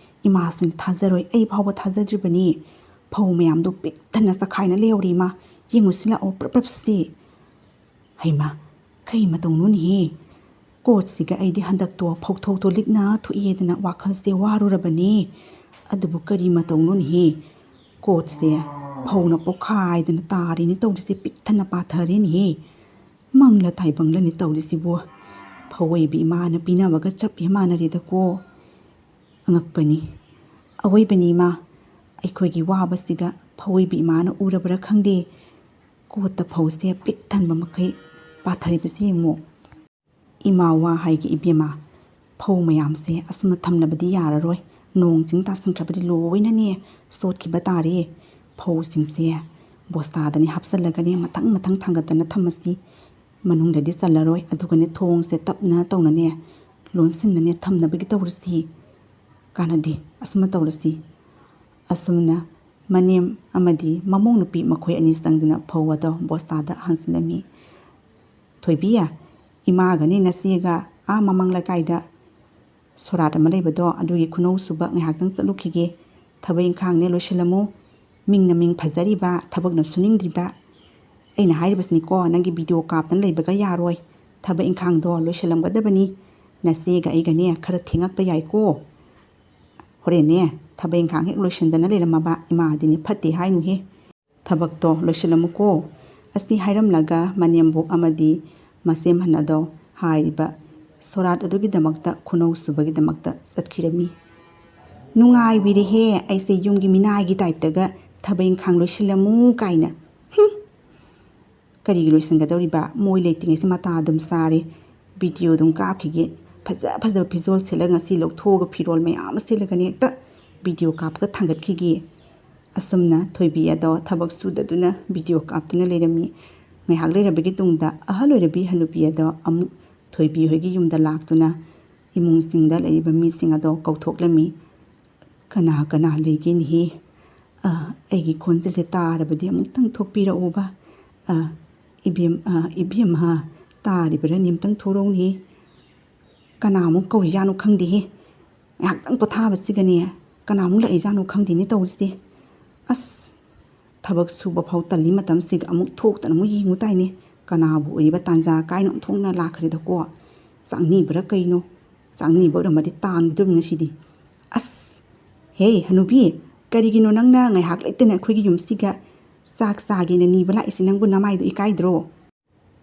ꯏꯃꯥꯁꯨꯅꯦ ꯊꯥꯖꯔꯣꯏ, ꯑꯩ ꯐꯥꯎꯕ ꯊꯥꯖꯗ꯭ꯔꯤꯕꯅꯤ꯫ ꯐꯧ ꯃꯌꯥꯝꯗꯣ ꯄꯤꯛ ꯊꯟꯅ ꯆꯈꯥꯏꯅ ꯂꯩꯍꯧꯔꯦ ꯏꯃꯥ꯫ ꯌꯦꯡꯉꯨꯁꯤ ꯂꯥꯛꯑꯣ, ꯄ꯭ꯔꯞ ꯄ꯭ꯔꯞ ꯁꯤ꯫ ꯍꯩꯃꯥ, ꯀꯩ ꯃꯇꯧꯅꯣꯅꯦꯍꯦ? ꯀꯣꯠꯁꯤꯒ ꯑꯩꯗꯤ ꯍꯟꯗꯛꯇꯣ ꯐꯧꯊꯣꯛꯇꯣ ꯂꯤꯛꯅ ꯊꯣꯛꯑꯦꯗꯅ ꯋꯥꯈꯜꯁꯦ ꯋꯥꯔꯨꯔꯕꯅꯦ꯫ ꯑꯗꯨꯕꯨ ꯀꯔꯤ ꯃꯇꯧꯅꯣꯅꯦꯍꯦ? ꯀꯣꯠꯁꯦ ꯐꯧꯅ ꯄꯣꯛꯈꯥꯏꯗꯅ ꯇꯥꯔꯦꯅꯦ ꯇꯧꯔꯤꯁꯦ, ꯄꯤꯛ ꯊꯟꯅ ꯄꯥꯊꯔꯦꯅꯦꯍꯦ꯫ ꯃꯪꯂ ꯇꯥꯏꯕꯪꯂꯅꯦ ꯇꯧꯔꯤꯁꯤꯕꯨ꯫ ꯐꯧ ꯑꯣꯏꯕꯤ ꯏꯃꯥꯅ ꯄꯤꯅꯕꯒ ꯆꯞ ꯍꯦꯛ ꯃꯥꯟꯅꯔꯦꯗꯀꯣ꯫ ꯑꯉꯛꯄꯅꯤ꯫ ꯑꯋꯣꯏꯕꯅꯤ ꯏꯃꯥ, ꯑꯩꯈꯣꯏꯒꯤ ꯋꯥꯕꯁꯤꯒ ꯐꯧ ꯑꯣꯏꯕꯤ ꯏꯃꯥꯅ ꯎꯔꯕ꯭ꯔꯥ ꯈꯪꯗꯦ꯫ ꯀꯣꯠꯇ ꯐꯧꯁꯦ ꯄꯤꯛ ꯊꯟꯕ ꯃꯈꯩ ꯄꯥꯊꯔꯤꯕꯁꯤ ꯌꯦꯡꯉꯨ꯫ ꯏꯃꯥ ꯋꯥ ꯍꯥꯏꯒꯦ ꯏꯕꯦꯝꯃ, ꯐꯧ ꯃꯌꯥꯝꯁꯦ ꯑꯁꯨꯝꯅ ꯊꯝꯂꯕꯗꯤ ꯌꯥꯔꯔꯣꯏ꯫ ꯅꯣꯡ ꯆꯤꯡ ꯇꯥꯁꯟꯈ꯭ꯔꯕꯗꯤ ꯂꯣꯏꯅꯅꯦ ꯆꯣꯠꯈꯤꯕ ꯇꯥꯔꯦ꯫ ꯐꯧꯁꯤꯡꯁꯦ ꯕꯣꯁꯇꯥꯗꯅꯦ ꯍꯥꯞꯆꯜꯂꯒꯅꯦ ꯃꯊꯪ ꯃꯊꯪ ꯊꯥꯡꯒꯠꯇꯅ ꯊꯝꯃꯁꯤ꯫ ꯃꯅꯨꯡꯗꯗꯤ ꯆꯜꯂꯔꯣꯏ꯫ ꯑꯗꯨꯒꯅꯦ ꯊꯣꯡꯁꯦ ꯇꯞꯅ ꯇꯧꯅꯅꯦ ꯂꯣꯟꯁꯤꯟꯅꯅꯦ ꯊꯝꯅꯕꯒꯤ ꯇꯧꯔꯁꯤ꯫ ꯀꯥꯟꯅꯗꯦ, ꯑꯁꯨꯝꯅ ꯇꯧꯔꯁꯤ꯫ ꯑꯁꯨꯝꯅ ꯃꯅꯦꯝ ꯑꯃꯗꯤ ꯃꯃꯧ ꯅꯨꯄꯤ ꯃꯈꯣꯏ ꯑꯅꯤ ꯆꯪꯗꯨꯅ ꯐꯧ ꯑꯗꯣ ꯕꯣꯁꯇꯥꯗ ꯍꯥꯟꯖꯤꯜꯂꯝꯃꯤ꯫ "ꯊꯣꯏꯕꯤ, ꯏꯃꯥꯒꯅꯦ ꯅꯆꯦꯒ ꯑꯥ ꯃꯃꯥꯡ ꯂꯩꯀꯥꯏꯗ ꯁꯣꯔꯥꯠ ꯑꯃ ꯂꯩꯕꯗꯣ ꯑꯗꯨꯒꯤ ꯈꯨꯅꯧ ꯁꯨꯕ ꯉꯥꯏꯍꯥꯛꯇꯪ ꯆꯠꯂꯨꯈꯤꯒꯦ꯫ ꯊꯕꯛ ꯏꯪꯈꯥꯡꯅꯦ ꯂꯣꯏꯁꯤꯜꯂꯝꯃꯨ꯫ ꯃꯤꯡꯅ ꯃꯤꯡ ꯐꯖꯔꯤꯕ, ꯊꯕꯛꯅ ꯁꯨꯅꯤꯡꯗ꯭ꯔꯤꯕ꯫ ꯑꯩꯅ ꯍꯥꯏꯔꯤꯕꯁꯤꯅꯤꯀꯣ, ꯅꯪꯒꯤ ꯚꯤꯗꯤꯑꯣ ꯀꯥꯞꯇꯅ ꯂꯩꯕꯒ ꯌꯥꯔꯣꯏ꯫ ꯊꯕꯛ ꯏꯪꯈꯥꯡꯗꯣ ꯂꯣꯏꯁꯤꯜꯂꯝꯒꯗꯕꯅꯤ꯫ ꯅꯆꯦꯒ ꯑꯩꯒꯅꯦ ꯈꯔ ꯊꯦꯡꯉꯛꯄ ꯌꯥꯏꯀꯣ꯫ ꯍꯣꯔꯦꯟꯅꯦ ꯊꯕꯛ ꯏꯪꯈꯥꯡ ꯍꯦꯛ ꯂꯣꯏꯁꯤꯟꯗꯅ ꯂꯩꯔꯝꯃꯕ ꯏꯃꯥꯗꯤꯅꯦ ꯐꯠꯇꯦ ꯍꯥꯏꯅꯨꯍꯦ꯫ ꯊꯕꯛꯇꯣ ꯂꯣꯏꯁꯤꯜꯂꯝꯃꯨꯀꯣ꯫" ꯑꯁꯤ ꯍꯥꯏꯔꯝꯂꯒ ꯃꯅꯦꯝꯕꯣꯛ ꯑꯃꯗꯤ ꯃꯆꯦꯝꯍꯟ ꯑꯗꯣ ꯍꯥꯏꯔꯤꯕ ꯁꯣꯔꯥꯠ ꯑꯗꯨꯒꯤꯗꯃꯛꯇ ꯈꯨꯅꯧ ꯁꯨꯕꯒꯤꯗꯃꯛꯇ ꯆꯠꯈꯤꯔꯝꯃꯤ꯫ "ꯅꯨꯡꯉꯥꯏꯕꯤꯔꯦꯍꯦ, ꯑꯩꯁꯦ ꯌꯨꯝꯒꯤ ꯃꯤꯅꯥꯏꯒꯤ ꯇꯥꯏꯞꯇꯒ ꯊꯕꯛ ꯏꯪꯈꯥꯡ ꯂꯣꯏꯁꯤꯜꯂꯝꯃꯨ ꯀꯥꯏꯅ꯫ ꯍꯨꯝ! ꯀꯔꯤꯒꯤ ꯂꯣꯏꯁꯤꯟꯒꯗꯧꯔꯤꯕ? ꯃꯣꯏ ꯂꯩꯇ꯭ꯔꯤꯉꯩꯁꯤ ꯃꯇꯥ ꯑꯗꯨꯝ ꯆꯥꯔꯦ꯫ ꯚꯤꯗꯤꯑꯣ ꯑꯗꯨꯝ ꯀꯥꯞꯈꯤꯒꯦ꯫ ꯐꯖ ꯐꯖꯕ ꯐꯤꯖꯣꯜ ꯁꯦꯠꯂꯒ ꯉꯁꯤ ꯂꯧꯊꯣꯛꯑꯒ ꯐꯤꯔꯣꯜ ꯃꯌꯥꯝ ꯑꯃ ꯁꯦꯠꯂꯒꯅꯦ ꯍꯦꯛꯇ ꯚꯤꯗꯤꯑꯣ ꯀꯥꯞꯄꯒ ꯊꯥꯡꯒꯠꯈꯤꯒꯦ꯫" ꯑꯁꯨꯝꯅ ꯊꯣꯏꯕꯤ ꯑꯗꯣ ꯊꯕꯛ ꯁꯨꯗꯗꯨꯅ ꯚꯤꯗꯤꯑꯣ ꯀꯥꯞꯇꯨꯅ ꯂꯩꯔꯝꯃꯤ꯫ ꯉꯥꯏꯍꯥꯛ ꯂꯩꯔꯕꯒꯤ ꯇꯨꯡꯗ ꯑꯍꯜ ꯑꯣꯏꯔꯕꯤ ꯍꯅꯨꯕꯤ ꯑꯗꯣ ꯑꯃꯨꯛ ꯊꯣꯏꯕꯤ ꯍꯣꯏꯒꯤ ꯌꯨꯝꯗ ꯂꯥꯛꯇꯨꯅ ꯏꯃꯨꯡꯁꯤꯡꯗ ꯂꯩꯔꯤꯕ ꯃꯤꯁꯤꯡ ꯑꯗꯣ ꯀꯧꯊꯣꯛꯂꯝꯃꯤ꯫ "ꯀꯅꯥ ꯀꯅꯥ ꯂꯩꯒꯦꯅꯦꯍꯦ? ꯑ, ꯑꯩꯒꯤ ꯈꯣꯟꯖꯦꯜꯁꯦ ꯇꯥꯔꯕꯗꯤ ꯑꯃꯨꯛꯇꯪ ꯊꯣꯛꯄꯤꯔꯛꯎꯕ꯫ ꯑ, ꯏꯕꯦꯝ-, ꯑ, ꯏꯕꯦꯝꯃ, ꯇꯥꯔꯤꯕ꯭ꯔꯥꯅꯦ? ꯑꯃꯨꯛꯇꯪ ꯊꯣꯔꯛꯎꯅꯦꯍꯦ꯫ ꯀꯅꯥꯃꯨꯛ ꯀꯧꯔꯤꯖꯥꯠꯅꯣ ꯈꯪꯗꯦꯍꯦ꯫ ꯉꯥꯏꯍꯥꯛꯇꯪ ꯄꯣꯊꯥꯕꯁꯤꯒꯅꯦ, ꯀꯅꯥꯃꯨꯛ ꯂꯥꯛꯏꯖꯥꯠꯅꯣ ꯈꯪꯗꯦꯅꯦ ꯇꯧꯔꯤꯁꯦ꯫ ꯑꯁ, ꯊꯕꯛ ꯁꯨꯕ ꯐꯥꯎ ꯇꯜꯂꯤ ꯃꯇꯝꯁꯤꯒ ꯑꯃꯨꯛ ꯊꯣꯛꯇꯅ ꯑꯃꯨꯛ ꯌꯦꯡꯉꯨ ꯇꯥꯏꯅꯦ꯫ ꯀꯅꯥꯕꯨ ꯑꯣꯏꯔꯤꯕ ꯇꯥꯟꯖꯥ ꯀꯥꯏꯅ ꯑꯣꯟꯊꯣꯛꯅ ꯂꯥꯛꯈ꯭ꯔꯦꯗꯀꯣ꯫ ꯆꯥꯛꯅꯤꯕ꯭ꯔꯥ ꯀꯩꯅꯣ? ꯆꯥꯛꯅꯤꯕ ꯑꯣꯏꯔꯝꯃꯗꯤ ꯇꯥꯟꯒꯗꯕꯅꯤ ꯉꯁꯤꯗꯤ꯫ ꯑꯁ! ꯍꯦ, ꯍꯅꯨꯕꯤ, ꯀꯔꯤꯒꯤꯅꯣ ꯅꯪꯅ ꯉꯥꯏꯍꯥꯛ ꯂꯩꯇꯅ ꯑꯩꯈꯣꯏꯒꯤ ꯌꯨꯝꯁꯤꯒ ꯆꯥꯛ ꯆꯥꯒꯦꯅ ꯅꯤꯕ ꯂꯥꯛꯏꯁꯤ? ꯅꯪꯕꯨ ꯅꯃꯥꯏꯗꯣ ꯏꯀꯥꯏꯗ꯭ꯔꯣ?"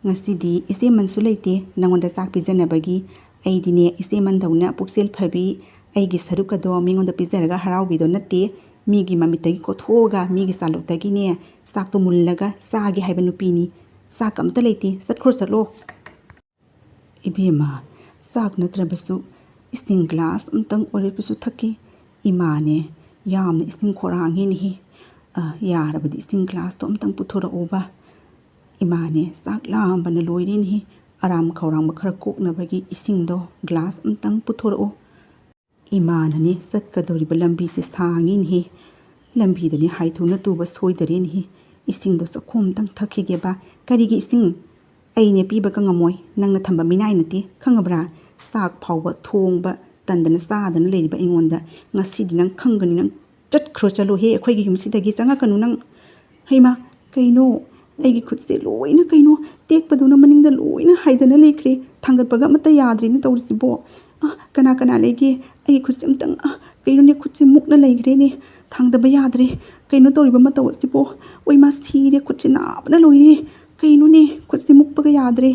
"ꯉꯁꯤꯗꯤ ꯏꯆꯦꯃꯟꯁꯨ ꯂꯩꯇꯦ ꯅꯉꯣꯟꯗ ꯆꯥꯛ ꯄꯤꯖꯅꯕꯒꯤ꯫ ꯑꯩꯗꯤꯅꯦ ꯏꯆꯦꯃꯟꯗꯧꯅ ꯄꯨꯛꯆꯦꯜ ꯐꯕꯤ, ꯑꯩꯒꯤ ꯁꯔꯨꯛ ꯑꯗꯣ ꯃꯤꯉꯣꯟꯗ ꯄꯤꯖꯔꯒ ꯍꯔꯥꯎꯕꯤꯗꯣ ꯅꯠꯇꯦ꯫ ꯃꯤꯒꯤ ꯃꯃꯤꯠꯇꯒꯤ ꯀꯣꯠꯊꯣꯛꯑꯒ ꯃꯤꯒꯤ ꯆꯥꯂꯨꯛꯇꯒꯤꯅꯦ ꯆꯥꯛꯇꯣ ꯃꯨꯜꯂꯒ ꯆꯥꯒꯦ ꯍꯥꯏꯕ ꯅꯨꯄꯤꯅꯤ꯫ ꯆꯥꯛ ꯑꯝꯇ ꯂꯩꯇꯦ, ꯆꯠꯈ꯭ꯔꯣ ꯆꯠꯂꯣ꯫" "ꯏꯕꯦꯝꯃ, ꯆꯥꯛ ꯅꯠꯇ꯭ꯔꯕꯁꯨ ꯏꯁꯤꯡ ꯒ꯭ꯂꯥꯁ ꯑꯝꯇꯪ ꯑꯣꯏꯔꯕꯁꯨ ꯊꯛꯀꯦ꯫ ꯏꯃꯥꯅꯦ ꯌꯥꯝꯅ ꯏꯁꯤꯡ ꯈꯧꯔꯥꯡꯉꯦꯅꯦꯍꯦ꯫ ꯑ, ꯌꯥꯔꯕꯗꯤ ꯏꯁꯤꯡ ꯒ꯭ꯂꯥꯁꯇꯣ ꯑꯝꯇꯪ ꯄꯨꯊꯣꯔꯛꯎꯕ꯫ ꯏꯃꯥꯅꯦ ꯆꯥꯛ ꯂꯥꯝꯕꯅ ꯂꯣꯏꯔꯦꯅꯦꯍꯦ꯫ ꯑꯔꯥꯝ ꯈꯧꯔꯥꯡꯕ ꯈꯔ ꯀꯣꯛꯅꯕꯒꯤ ꯏꯁꯤꯡꯗꯣ ꯒ꯭ꯂꯥꯁ ꯑꯝꯇꯪ ꯄꯨꯊꯣꯔꯛꯑꯣ꯫" ꯏꯃꯥꯅꯅꯦ ꯆꯠꯀꯗꯧꯔꯤꯕ ꯂꯝꯕꯤꯁꯦ ꯁꯥꯡꯉꯤꯅꯦꯍꯦ꯫ ꯂꯝꯕꯤꯗꯅꯦ ꯍꯥꯏꯊꯨꯅ ꯇꯨꯕ ꯁꯣꯏꯗꯔꯦꯅꯦꯍꯦ꯫ ꯏꯁꯤꯡꯗꯣ ꯆꯥꯛꯈꯣꯝ ꯑꯝꯇꯪ ꯊꯛꯈꯤꯒꯦꯕ꯫ "ꯀꯔꯤꯒꯤ ꯏꯁꯤꯡ? ꯑꯩꯅꯦ ꯄꯤꯕꯒ ꯉꯝꯃꯣꯏ꯫ ꯅꯪꯅ ꯊꯝꯕ ꯃꯤꯅꯥꯏ ꯅꯠꯇꯦ, ꯈꯪꯉꯕ꯭ꯔꯥ? ꯆꯥꯛ ꯐꯥꯎꯕ ꯊꯣꯡꯕ ꯇꯟꯗꯅ ꯆꯥꯗꯅ ꯂꯩꯔꯤꯕ ꯑꯩꯉꯣꯟꯗ ꯉꯁꯤꯗꯤ ꯅꯪ ꯈꯪꯒꯅꯤ, ꯅꯪ ꯆꯠꯈ꯭ꯔꯣ, ꯆꯠꯂꯣꯍꯦ, ꯑꯩꯈꯣꯏꯒꯤ ꯌꯨꯝꯁꯤꯗꯒꯤ ꯆꯪꯉꯛꯀꯅꯨ ꯅꯪ꯫" "ꯍꯩꯃꯥ, ꯀꯩꯅꯣ? ꯑꯩꯒꯤ ꯈꯨꯠꯁꯦ ꯂꯣꯏꯅ ꯀꯩꯅꯣ ꯇꯦꯛꯄꯗꯧꯅ ꯃꯅꯤꯡꯗ ꯂꯣꯏꯅ ꯍꯥꯏꯗꯅ ꯂꯩꯈ꯭ꯔꯦ꯫ ꯊꯥꯡꯒꯠꯄꯒ ꯑꯃꯠꯇ ꯌꯥꯗ꯭ꯔꯦꯅꯦ ꯇꯧꯔꯤꯁꯤꯕꯣ꯫ ꯑ, ꯀꯅꯥ ꯀꯅꯥ ꯂꯩꯒꯦ? ꯑꯩꯒꯤ ꯈꯨꯠꯁꯦ ꯑꯝꯇꯪ, ꯑ, ꯀꯩꯅꯣꯅꯦ, ꯈꯨꯠꯁꯦ ꯃꯨꯛꯅ ꯂꯩꯈ꯭ꯔꯦꯅꯦ꯫ ꯊꯥꯡꯗꯕ ꯌꯥꯗ꯭ꯔꯦ꯫ ꯀꯩꯅꯣ ꯇꯧꯔꯤꯕ ꯃꯇꯧ ꯑꯁꯤꯕꯣ? ꯑꯣꯏꯃꯥ, ꯁꯤꯔꯦ, ꯈꯨꯠꯁꯦ ꯅꯥꯕꯅ ꯂꯣꯏꯔꯦ꯫ ꯀꯩꯅꯣꯅꯦ, ꯈꯨꯠꯁꯦ ꯃꯨꯛꯄꯒ ꯌꯥꯗ꯭ꯔꯦ꯫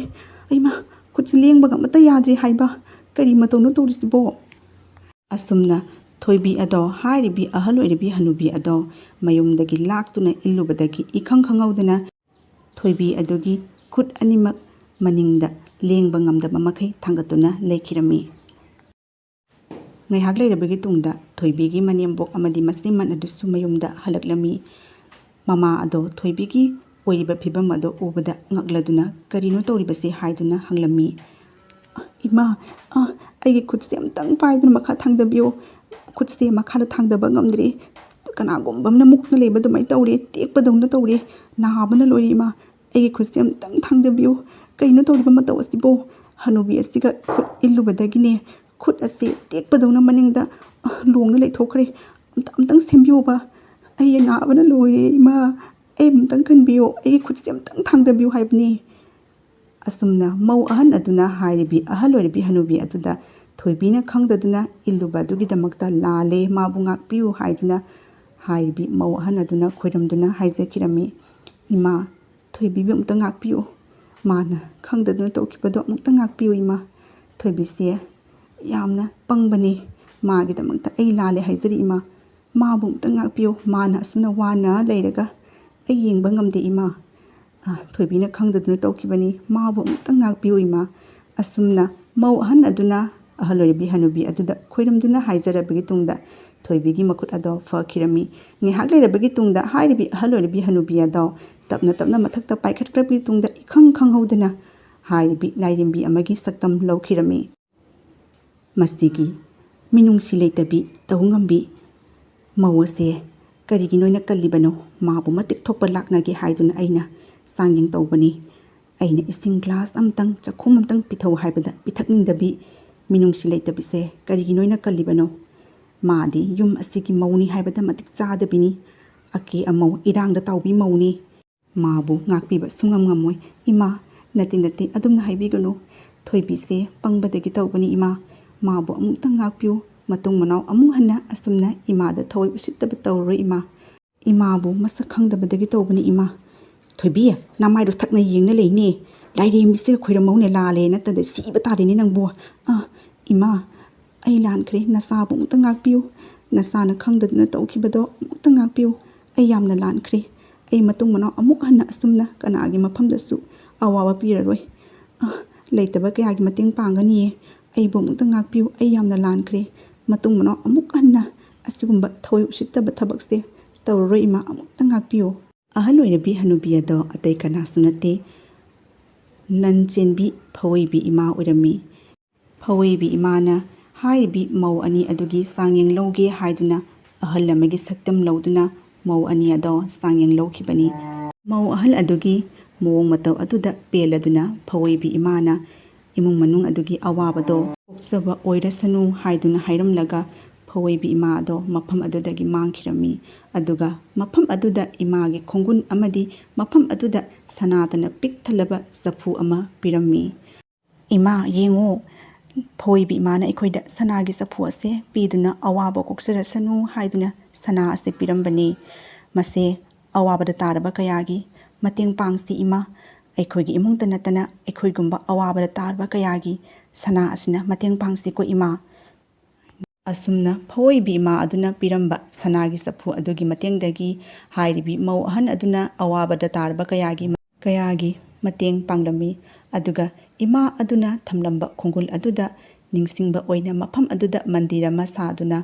ꯑꯩꯃꯥ, ꯈꯨꯠꯁꯦ ꯂꯦꯡꯕꯒ ꯑꯃꯠꯇ ꯌꯥꯗ꯭ꯔꯦ ꯍꯥꯏꯕ꯫ ꯀꯔꯤ ꯃꯇꯧꯅꯣ ꯇꯧꯔꯤꯁꯤꯕꯣ?" ꯑꯁꯨꯝꯅ ꯊꯣꯏꯕꯤ ꯑꯗꯣ ꯍꯥꯏꯔꯤꯕꯤ ꯑꯍꯜ ꯑꯣꯏꯔꯤꯕꯤ ꯍꯅꯨꯕꯤ ꯑꯗꯣ ꯃꯌꯨꯝꯗꯒꯤ ꯂꯥꯛꯇꯨꯅ ꯏꯜꯂꯨꯕꯗꯒꯤ ꯏꯈꯪ ꯈꯪꯍꯧꯗꯅ ꯊꯣꯏꯕꯤ ꯑꯗꯨꯒꯤ ꯈꯨꯠ ꯑꯅꯤꯃꯛ ꯃꯅꯤꯡꯗ ꯂꯦꯡꯕ ꯉꯝꯗꯕ ꯃꯈꯩ ꯊꯥꯡꯒꯠꯇꯨꯅ ꯂꯩꯈꯤꯔꯝꯃꯤ꯫ ꯉꯥꯏꯍꯥꯛ ꯂꯩꯔꯕꯒꯤ ꯇꯨꯡꯗ ꯊꯣꯏꯕꯤꯒꯤ ꯃꯅꯦꯝꯕꯣꯛ ꯑꯃꯗꯤ ꯃꯆꯦꯃꯟ ꯑꯗꯨꯁꯨ ꯃꯌꯨꯝꯗ ꯍꯜꯂꯛꯂꯝꯃꯤ꯫ ꯃꯃꯥ ꯑꯗꯣ ꯊꯣꯏꯕꯤꯒꯤ ꯑꯣꯏꯔꯤꯕ ꯐꯤꯕꯝ ꯑꯗꯨ ꯎꯕꯗ ꯉꯛꯂꯗꯨꯅ "ꯀꯔꯤꯅꯣ ꯇꯧꯔꯤꯕꯁꯦ?" ꯍꯥꯏꯗꯨꯅ ꯍꯪꯂꯝꯃꯤ꯫ "ꯏꯃꯥ, ꯑ, ꯑꯩꯒꯤ ꯈꯨꯠꯁꯦ ꯑꯝꯇꯪ ꯄꯥꯏꯗꯨꯅ ꯃꯈꯥ ꯊꯥꯡꯗꯕꯤꯌꯨ꯫ ꯈꯨꯠꯁꯦ ꯃꯈꯥꯗ ꯊꯥꯡꯗꯕ ꯉꯝꯗ꯭ꯔꯦ꯫ ꯀꯅꯥꯒꯨꯝꯕ ꯑꯃꯅ ꯃꯨꯛꯅ ꯂꯩꯕ ꯑꯗꯨꯃꯥꯏꯅ ꯇꯧꯔꯦ, ꯇꯦꯛꯄꯗꯧꯅ ꯇꯧꯔꯦ꯫ ꯅꯥꯕꯅ ꯂꯣꯏꯔꯦ ꯏꯃꯥ꯫ ꯑꯩꯒꯤ ꯈꯨꯠꯁꯦ ꯑꯝꯇꯪ ꯊꯥꯡꯗꯕꯤꯌꯨ꯫ ꯀꯩꯅꯣ ꯇꯧꯔꯤꯕ ꯃꯇꯧ ꯑꯁꯤꯕꯣ? ꯍꯅꯨꯕꯤ ꯑꯁꯤꯒ ꯈꯨꯠ ꯏꯜꯂꯨꯕꯗꯒꯤꯅꯦ, ꯈꯨꯠ ꯑꯁꯤ ꯇꯦꯛꯄꯗꯧꯅ ꯃꯅꯤꯡꯗ, ꯑ, ꯂꯣꯡꯅ ꯂꯩꯊꯣꯛꯈ꯭ꯔꯦ꯫ ꯑꯝꯇ, ꯑꯝꯇꯪ ꯁꯦꯝꯕꯤꯌꯣꯕ꯫ ꯑꯩ ꯅꯥꯕꯅ ꯂꯣꯏꯔꯦ ꯏꯃꯥ꯫ ꯑꯩ ꯑꯃꯨꯛꯇꯪ ꯀꯟꯕꯤꯌꯨ, ꯑꯩꯒꯤ ꯈꯨꯠꯁꯦ ꯑꯃꯨꯛꯇꯪ ꯊꯥꯡꯗꯕꯤꯌꯨ" ꯍꯥꯏꯕꯅꯤ꯫ ꯑꯁꯨꯝꯅ ꯃꯧ ꯑꯍꯟ ꯑꯗꯨꯅ ꯍꯥꯏꯔꯤꯕꯤ ꯑꯍꯜ ꯑꯣꯏꯔꯤꯕꯤ ꯍꯅꯨꯕꯤ ꯑꯗꯨꯗ ꯊꯣꯏꯕꯤꯅ ꯈꯪꯗꯗꯨꯅ ꯏꯜꯂꯨꯕ ꯑꯗꯨꯒꯤꯗꯃꯛꯇ ꯂꯥꯜꯂꯦ, ꯃꯥꯕꯨ ꯉꯥꯛꯄꯤꯌꯨ ꯍꯥꯏꯗꯨꯅ ꯍꯥꯏꯔꯤꯕꯤ ꯃꯧ ꯑꯍꯟ ꯑꯗꯨꯅ ꯈꯣꯏꯔꯝꯗꯨꯅ ꯍꯥꯏꯖꯈꯤꯔꯝꯃꯤ꯫ "ꯏꯃꯥ, ꯊꯣꯏꯕꯤꯕꯨ ꯑꯃꯨꯛꯇ ꯉꯥꯛꯄꯤꯌꯨ꯫ ꯃꯥꯅ ꯈꯪꯗꯗꯨꯅ ꯇꯧꯈꯤꯕꯗꯣ ꯑꯃꯨꯛꯇ ꯉꯥꯛꯄꯤꯌꯨ ꯏꯃꯥ꯫ ꯊꯣꯏꯕꯤꯁꯦ ꯌꯥꯝꯅ ꯄꯪꯕꯅꯤ꯫ ꯃꯥꯒꯤꯗꯃꯛꯇ ꯑꯩ ꯂꯥꯜꯂꯦ ꯍꯥꯏꯖꯔꯤ ꯏꯃꯥ꯫ ꯃꯥꯕꯨ ꯑꯃꯨꯛꯇ ꯉꯥꯛꯄꯤꯌꯨ꯫ ꯃꯥꯅ ꯑꯁꯨꯝꯅ ꯋꯥꯅ ꯂꯩꯔꯒ ꯑꯩ ꯌꯦꯡꯕ ꯉꯝꯗꯦ ꯏꯃꯥ꯫ ꯑ, ꯊꯣꯏꯕꯤꯅ ꯈꯪꯗꯗꯨꯅ ꯇꯧꯈꯤꯕꯅꯤ꯫ ꯃꯥꯕꯨ ꯑꯃꯨꯛꯇ ꯉꯥꯛꯄꯤꯌꯨ ꯏꯃꯥ꯫" ꯑꯁꯨꯝꯅ ꯃꯧ ꯑꯍꯟ ꯑꯗꯨꯅ ꯑꯍꯜ ꯑꯣꯏꯔꯤꯕꯤ ꯍꯅꯨꯕꯤ ꯑꯗꯨꯗ ꯈꯣꯏꯔꯝꯗꯨꯅ ꯍꯥꯏꯖꯔꯕꯒꯤ ꯇꯨꯡꯗ ꯊꯣꯏꯕꯤꯒꯤ ꯃꯈꯨꯠ ꯑꯗꯣ ꯐꯈꯤꯔꯝꯃꯤ꯫ ꯉꯥꯏꯍꯥꯛ ꯂꯩꯔꯕꯒꯤ ꯇꯨꯡꯗ ꯍꯥꯏꯔꯤꯕꯤ ꯑꯍꯜ ꯑꯣꯏꯔꯤꯕꯤ ꯍꯅꯨꯕꯤ ꯑꯗꯣ ꯇꯞꯅ ꯇꯞꯅ ꯃꯊꯛꯇ ꯄꯥꯏꯈꯠꯈ꯭ꯔꯕꯒꯤ ꯇꯨꯡꯗ ꯏꯈꯪ ꯈꯪꯍꯧꯗꯅ ꯍꯥꯏꯔꯤꯕꯤ ꯂꯥꯏꯔꯦꯝꯕꯤ ꯑꯃꯒꯤ ꯁꯛꯇꯝ ꯂꯧꯈꯤꯔꯝꯃꯤ꯫ ꯃꯁꯤꯒꯤ ꯃꯤꯅꯨꯡꯁꯤ ꯂꯩꯇꯕꯤ, ꯇꯧ ꯉꯝꯕꯤ ꯃꯧ ꯑꯁꯦ ꯀꯔꯤꯒꯤꯅꯣꯅ ꯀꯜꯂꯤꯕꯅꯣ? ꯃꯥꯕꯨ ꯃꯇꯤꯛ ꯊꯣꯛꯄ ꯂꯥꯛꯅꯒꯦ ꯍꯥꯏꯗꯨꯅ ꯑꯩꯅ ꯆꯥꯡꯌꯦꯡ ꯇꯧꯕꯅꯤ꯫ ꯑꯩꯅ ꯏꯁꯤꯡ ꯒ꯭ꯂꯥꯁ ꯑꯃꯇꯪ, ꯆꯥꯛꯈꯨꯝ ꯑꯃꯇꯪ ꯄꯤꯊꯧ ꯍꯥꯏꯕꯗ ꯄꯤꯊꯛꯅꯤꯡꯗꯕꯤ ꯃꯤꯅꯨꯡꯁꯤ ꯂꯩꯇꯕꯤꯁꯦ ꯀꯔꯤꯒꯤꯅꯣꯅ ꯀꯜꯂꯤꯕꯅꯣ? ꯃꯥꯗꯤ ꯌꯨꯝ ꯑꯁꯤꯒꯤ ꯃꯧꯅꯤ ꯍꯥꯏꯕꯗ ꯃꯇꯤꯛ ꯆꯥꯗꯕꯤꯅꯤ꯫ ꯑꯀꯦ ꯑꯃꯧ, ꯏꯔꯥꯡꯗ ꯇꯥꯎꯕꯤ ꯃꯧꯅꯤ꯫ ꯃꯥꯕꯨ ꯉꯥꯛꯄꯤꯕ ꯁꯨꯡꯉꯝ ꯉꯝꯃꯣꯏ꯫ ꯏꯃꯥ, ꯅꯠꯇꯦ, ꯅꯠꯇꯦ, ꯑꯗꯨꯝꯅ ꯍꯥꯏꯕꯤꯒꯅꯨ꯫ ꯊꯣꯏꯕꯤꯁꯦ ꯄꯪꯕꯗꯒꯤ ꯇꯧꯕꯅꯤ ꯏꯃꯥ꯫ ꯃꯥꯕꯨ ꯑꯃꯨꯛꯇꯪ ꯉꯥꯛꯄꯤꯌꯨ꯫ ꯃꯇꯨꯡ ꯃꯅꯥꯎ ꯑꯃꯨꯛ ꯍꯟꯅ ꯑꯁꯨꯝꯅ ꯏꯃꯥꯗ ꯊꯑꯣꯏ ꯎꯁꯤꯠꯇꯕ ꯇꯧꯔꯔꯣꯏ ꯏꯃꯥ꯫ ꯏꯃꯥꯕꯨ ꯃꯁꯛ ꯈꯪꯗꯕꯗꯒꯤ ꯇꯧꯕꯅꯤ ꯏꯃꯥ꯫ ꯊꯣꯏꯕꯤ, ꯅꯃꯥꯏꯗꯣ ꯊꯛꯅ ꯌꯦꯡꯅ ꯂꯩꯅꯦ꯫ ꯂꯥꯏꯔꯦꯝꯕꯤꯁꯤꯒ ꯈꯣꯏꯔꯝꯃꯧꯅꯦ, ꯂꯥꯜꯂꯦ, ꯅꯠꯇꯗ ꯁꯤꯕ ꯇꯥꯔꯦꯅꯦ ꯅꯪꯕꯨ꯫ ꯑꯥ, ꯏꯃꯥ, ꯑꯩ ꯂꯥꯟꯈ꯭ꯔꯦ, ꯅꯆꯥꯕꯨ ꯑꯃꯨꯛꯇ ꯉꯥꯛꯄꯤꯌꯨ꯫ ꯅꯆꯥꯅ ꯈꯪꯗꯗꯨꯅ ꯇꯧꯈꯤꯕꯗꯣ ꯑꯃꯨꯛꯇ ꯉꯥꯛꯄꯤꯌꯨ꯫ ꯑꯩ ꯌꯥꯝꯅ ꯂꯥꯟꯈ꯭ꯔꯦ꯫ ꯑꯩ ꯃꯇꯨꯡ ꯃꯅꯥꯎ ꯑꯃꯨꯛ ꯍꯟꯅ ꯑꯁꯨꯝꯅ ꯀꯅꯥꯒꯤ ꯃꯐꯝꯗꯁꯨ ꯑꯋꯥꯕ ꯄꯤꯔꯔꯣꯏ꯫ ꯑ, ꯂꯩꯇꯕ ꯀꯌꯥꯒꯤ ꯃꯇꯦꯡ ꯄꯥꯡꯒꯅꯤꯌꯦ꯫ ꯑꯩꯕꯨ ꯑꯃꯨꯛꯇ ꯉꯥꯛꯄꯤꯌꯨ꯫ ꯑꯩ ꯌꯥꯝꯅ ꯂꯥꯟꯈ꯭ꯔꯦ꯫ ꯃꯇꯨꯡ ꯃꯅꯥꯎ ꯑꯃꯨꯛ ꯍꯟꯅ ꯑꯁꯤꯒꯨꯝꯕ ꯊꯑꯣꯏ ꯎꯁꯤꯠꯇꯕ ꯊꯕꯛꯁꯦ ꯇꯧꯔꯔꯣꯏ ꯏꯃꯥ꯫ ꯑꯃꯨꯛꯇ ꯉꯥꯛꯄꯤꯌꯨ꯫ ꯑꯍꯜ ꯑꯣꯏꯔꯕꯤ ꯍꯅꯨꯕꯤ ꯑꯗꯣ ꯑꯇꯩ ꯀꯅꯥꯁꯨ ꯅꯠꯇꯦ, ꯂꯟ ꯆꯦꯟꯕꯤ ꯐꯋꯣꯏꯕꯤ ꯏꯃꯥ ꯑꯣꯏꯔꯝꯃꯤ꯫ ꯐꯋꯣꯏꯕꯤ ꯏꯃꯥꯅ ꯍꯥꯏꯔꯤꯕꯤ ꯃꯧ ꯑꯅꯤ ꯑꯗꯨꯒꯤ ꯆꯥꯡꯌꯦꯡ ꯂꯧꯒꯦ ꯍꯥꯏꯗꯨꯅ ꯑꯍꯜ ꯑꯃꯒꯤ ꯁꯛꯇꯝ ꯂꯧꯗꯨꯅ ꯃꯧ ꯑꯅꯤ ꯑꯗꯣ ꯆꯥꯡꯌꯦꯡ ꯂꯧꯈꯤꯕꯅꯤ꯫ ꯃꯧ ꯑꯍꯜ ꯑꯗꯨꯒꯤ ꯃꯑꯣꯡ ꯃꯇꯧ ꯑꯗꯨꯗ ꯄꯦꯜꯂꯗꯨꯅ ꯐꯋꯣꯏꯕꯤ ꯏꯃꯥꯅ ꯏꯃꯨꯡ ꯃꯅꯨꯡ ꯑꯗꯨꯒꯤ ꯑꯋꯥꯕꯗꯣ ꯀꯣꯛꯆꯕ ꯑꯣꯏꯔꯁꯅꯨ ꯍꯥꯏꯗꯨꯅ ꯍꯥꯏꯔꯝꯂꯒ ꯐꯋꯣꯏꯕꯤ ꯏꯃꯥ ꯑꯗꯣ ꯃꯐꯝ ꯑꯗꯨꯗꯒꯤ ꯃꯥꯡꯈꯤꯔꯝꯃꯤ꯫ ꯑꯗꯨꯒ ꯃꯐꯝ ꯑꯗꯨꯗ ꯏꯃꯥꯒꯤ ꯈꯣꯡꯒꯨꯟ ꯑꯃꯗꯤ ꯃꯐꯝ ꯑꯗꯨꯗ ꯁꯅꯥꯗꯅ ꯄꯤꯛ ꯊꯜꯂꯕ ꯆꯐꯨ ꯑꯃ ꯄꯤꯔꯝꯃꯤ꯫ "ꯏꯃꯥ, ꯌꯦꯡꯉꯨ, ꯐꯋꯣꯏꯕꯤ ꯏꯃꯥꯅ ꯑꯩꯈꯣꯏꯗ ꯁꯅꯥꯒꯤ ꯆꯐꯨ ꯑꯁꯦ ꯄꯤꯗꯨꯅ ꯑꯋꯥꯕ ꯀꯣꯛꯆꯔꯁꯅꯨ ꯍꯥꯏꯗꯨꯅ ꯁꯅꯥ ꯑꯁꯤ ꯄꯤꯔꯝꯕꯅꯤ꯫ ꯃꯁꯦ ꯑꯋꯥꯕꯗ ꯇꯥꯔꯕ ꯀꯌꯥꯒꯤ ꯃꯇꯦꯡ ꯄꯥꯡꯁꯤ ꯏꯃꯥ꯫ ꯑꯩꯈꯣꯏꯒꯤ ꯏꯃꯨꯡꯇ ꯅꯠꯇꯅ ꯑꯩꯈꯣꯏꯒꯨꯝꯕ ꯑꯋꯥꯕꯗ ꯇꯥꯔꯕ ꯀꯌꯥꯒꯤ ꯁꯅꯥ ꯑꯁꯤꯅ ꯃꯇꯦꯡ ꯄꯥꯡꯁꯤꯀꯣ ꯏꯃꯥ"꯫ ꯑꯁꯨꯝꯅ ꯐꯋꯣꯏꯕꯤ ꯏꯃꯥ ꯑꯗꯨꯅ ꯄꯤꯔꯝꯕ ꯁꯅꯥꯒꯤ ꯆꯐꯨ ꯑꯗꯨꯒꯤ ꯃꯇꯦꯡꯗꯒꯤ ꯍꯥꯏꯔꯤꯕꯤ ꯃꯧ ꯑꯍꯟ ꯑꯗꯨꯅ ꯑꯋꯥꯕꯗ ꯇꯥꯔꯕ ꯀꯌꯥꯒꯤ, ꯀꯌꯥꯒꯤ ꯃꯇꯦꯡ ꯄꯥꯡꯂꯝꯃꯤ꯫ ꯑꯗꯨꯒ ꯏꯃꯥ ꯑꯗꯨꯅ ꯊꯝꯂꯝꯕ ꯈꯣꯡꯒꯨꯜ ꯑꯗꯨꯗ ꯅꯤꯡꯁꯤꯡꯕ ꯑꯣꯏꯅ ꯃꯐꯝ ꯑꯗꯨꯗ ꯃꯟꯗꯤꯔ ꯑꯃ ꯁꯥꯗꯨꯅ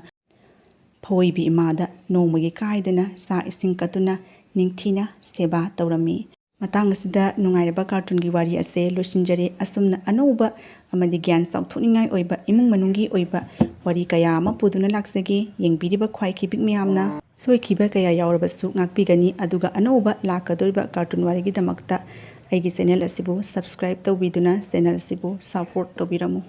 ꯐꯋꯣꯏꯕꯤ ꯏꯃꯥꯗ ꯅꯣꯡꯃꯒꯤ ꯀꯥꯏꯗꯅ ꯆꯥꯛ ꯏꯁꯤꯡ ꯀꯠꯇꯨꯅ ꯅꯤꯡꯊꯤꯅ ꯁꯦꯕꯥ ꯇꯧꯔꯝꯃꯤ꯫ ꯃꯇꯥꯡ ꯑꯁꯤꯗ ꯅꯨꯡꯉꯥꯏꯔꯕ ꯀꯥꯔꯇꯨꯟꯒꯤ ꯋꯥꯔꯤ ꯑꯁꯦ ꯂꯣꯏꯁꯤꯟꯖꯔꯦ꯫ ꯑꯁꯨꯝꯅ ꯑꯅꯧꯕ ꯑꯃꯗꯤ ꯒ꯭ꯌꯥꯟ ꯆꯥꯎꯊꯣꯛꯅꯤꯡꯉꯥꯏ ꯑꯣꯏꯕ ꯏꯃꯨꯡ ꯃꯅꯨꯡꯒꯤ ꯑꯣꯏꯕ ꯋꯥꯔꯤ ꯀꯌꯥ ꯑꯃ ꯄꯨꯗꯨꯅ ꯂꯥꯛꯆꯒꯦ꯫ ꯌꯦꯡꯕꯤꯔꯤꯕ ꯈ꯭ꯋꯥꯏꯈꯤꯕꯤꯛ ꯃꯌꯥꯝꯅ ꯁꯣꯏꯈꯤꯕ ꯀꯌꯥ ꯌꯥꯎꯔꯕꯁꯨ ꯉꯥꯛꯄꯤꯒꯅꯤ, ꯑꯗꯨꯒ ꯑꯅꯧꯕ ꯂꯥꯛꯀꯗꯧꯔꯤꯕ ꯀꯥꯔꯇꯨꯟ ꯋꯥꯔꯤꯒꯤꯗꯃꯛꯇ ꯑꯩꯒꯤ ꯆꯦꯅꯦꯜ ꯑꯁꯤꯕꯨ subscribe ꯇꯧꯕꯤꯗꯨꯅ ꯆꯦꯅꯦꯜ ꯑꯁꯤꯕꯨ support ꯇꯧꯕꯤꯔꯝꯃꯨ꯫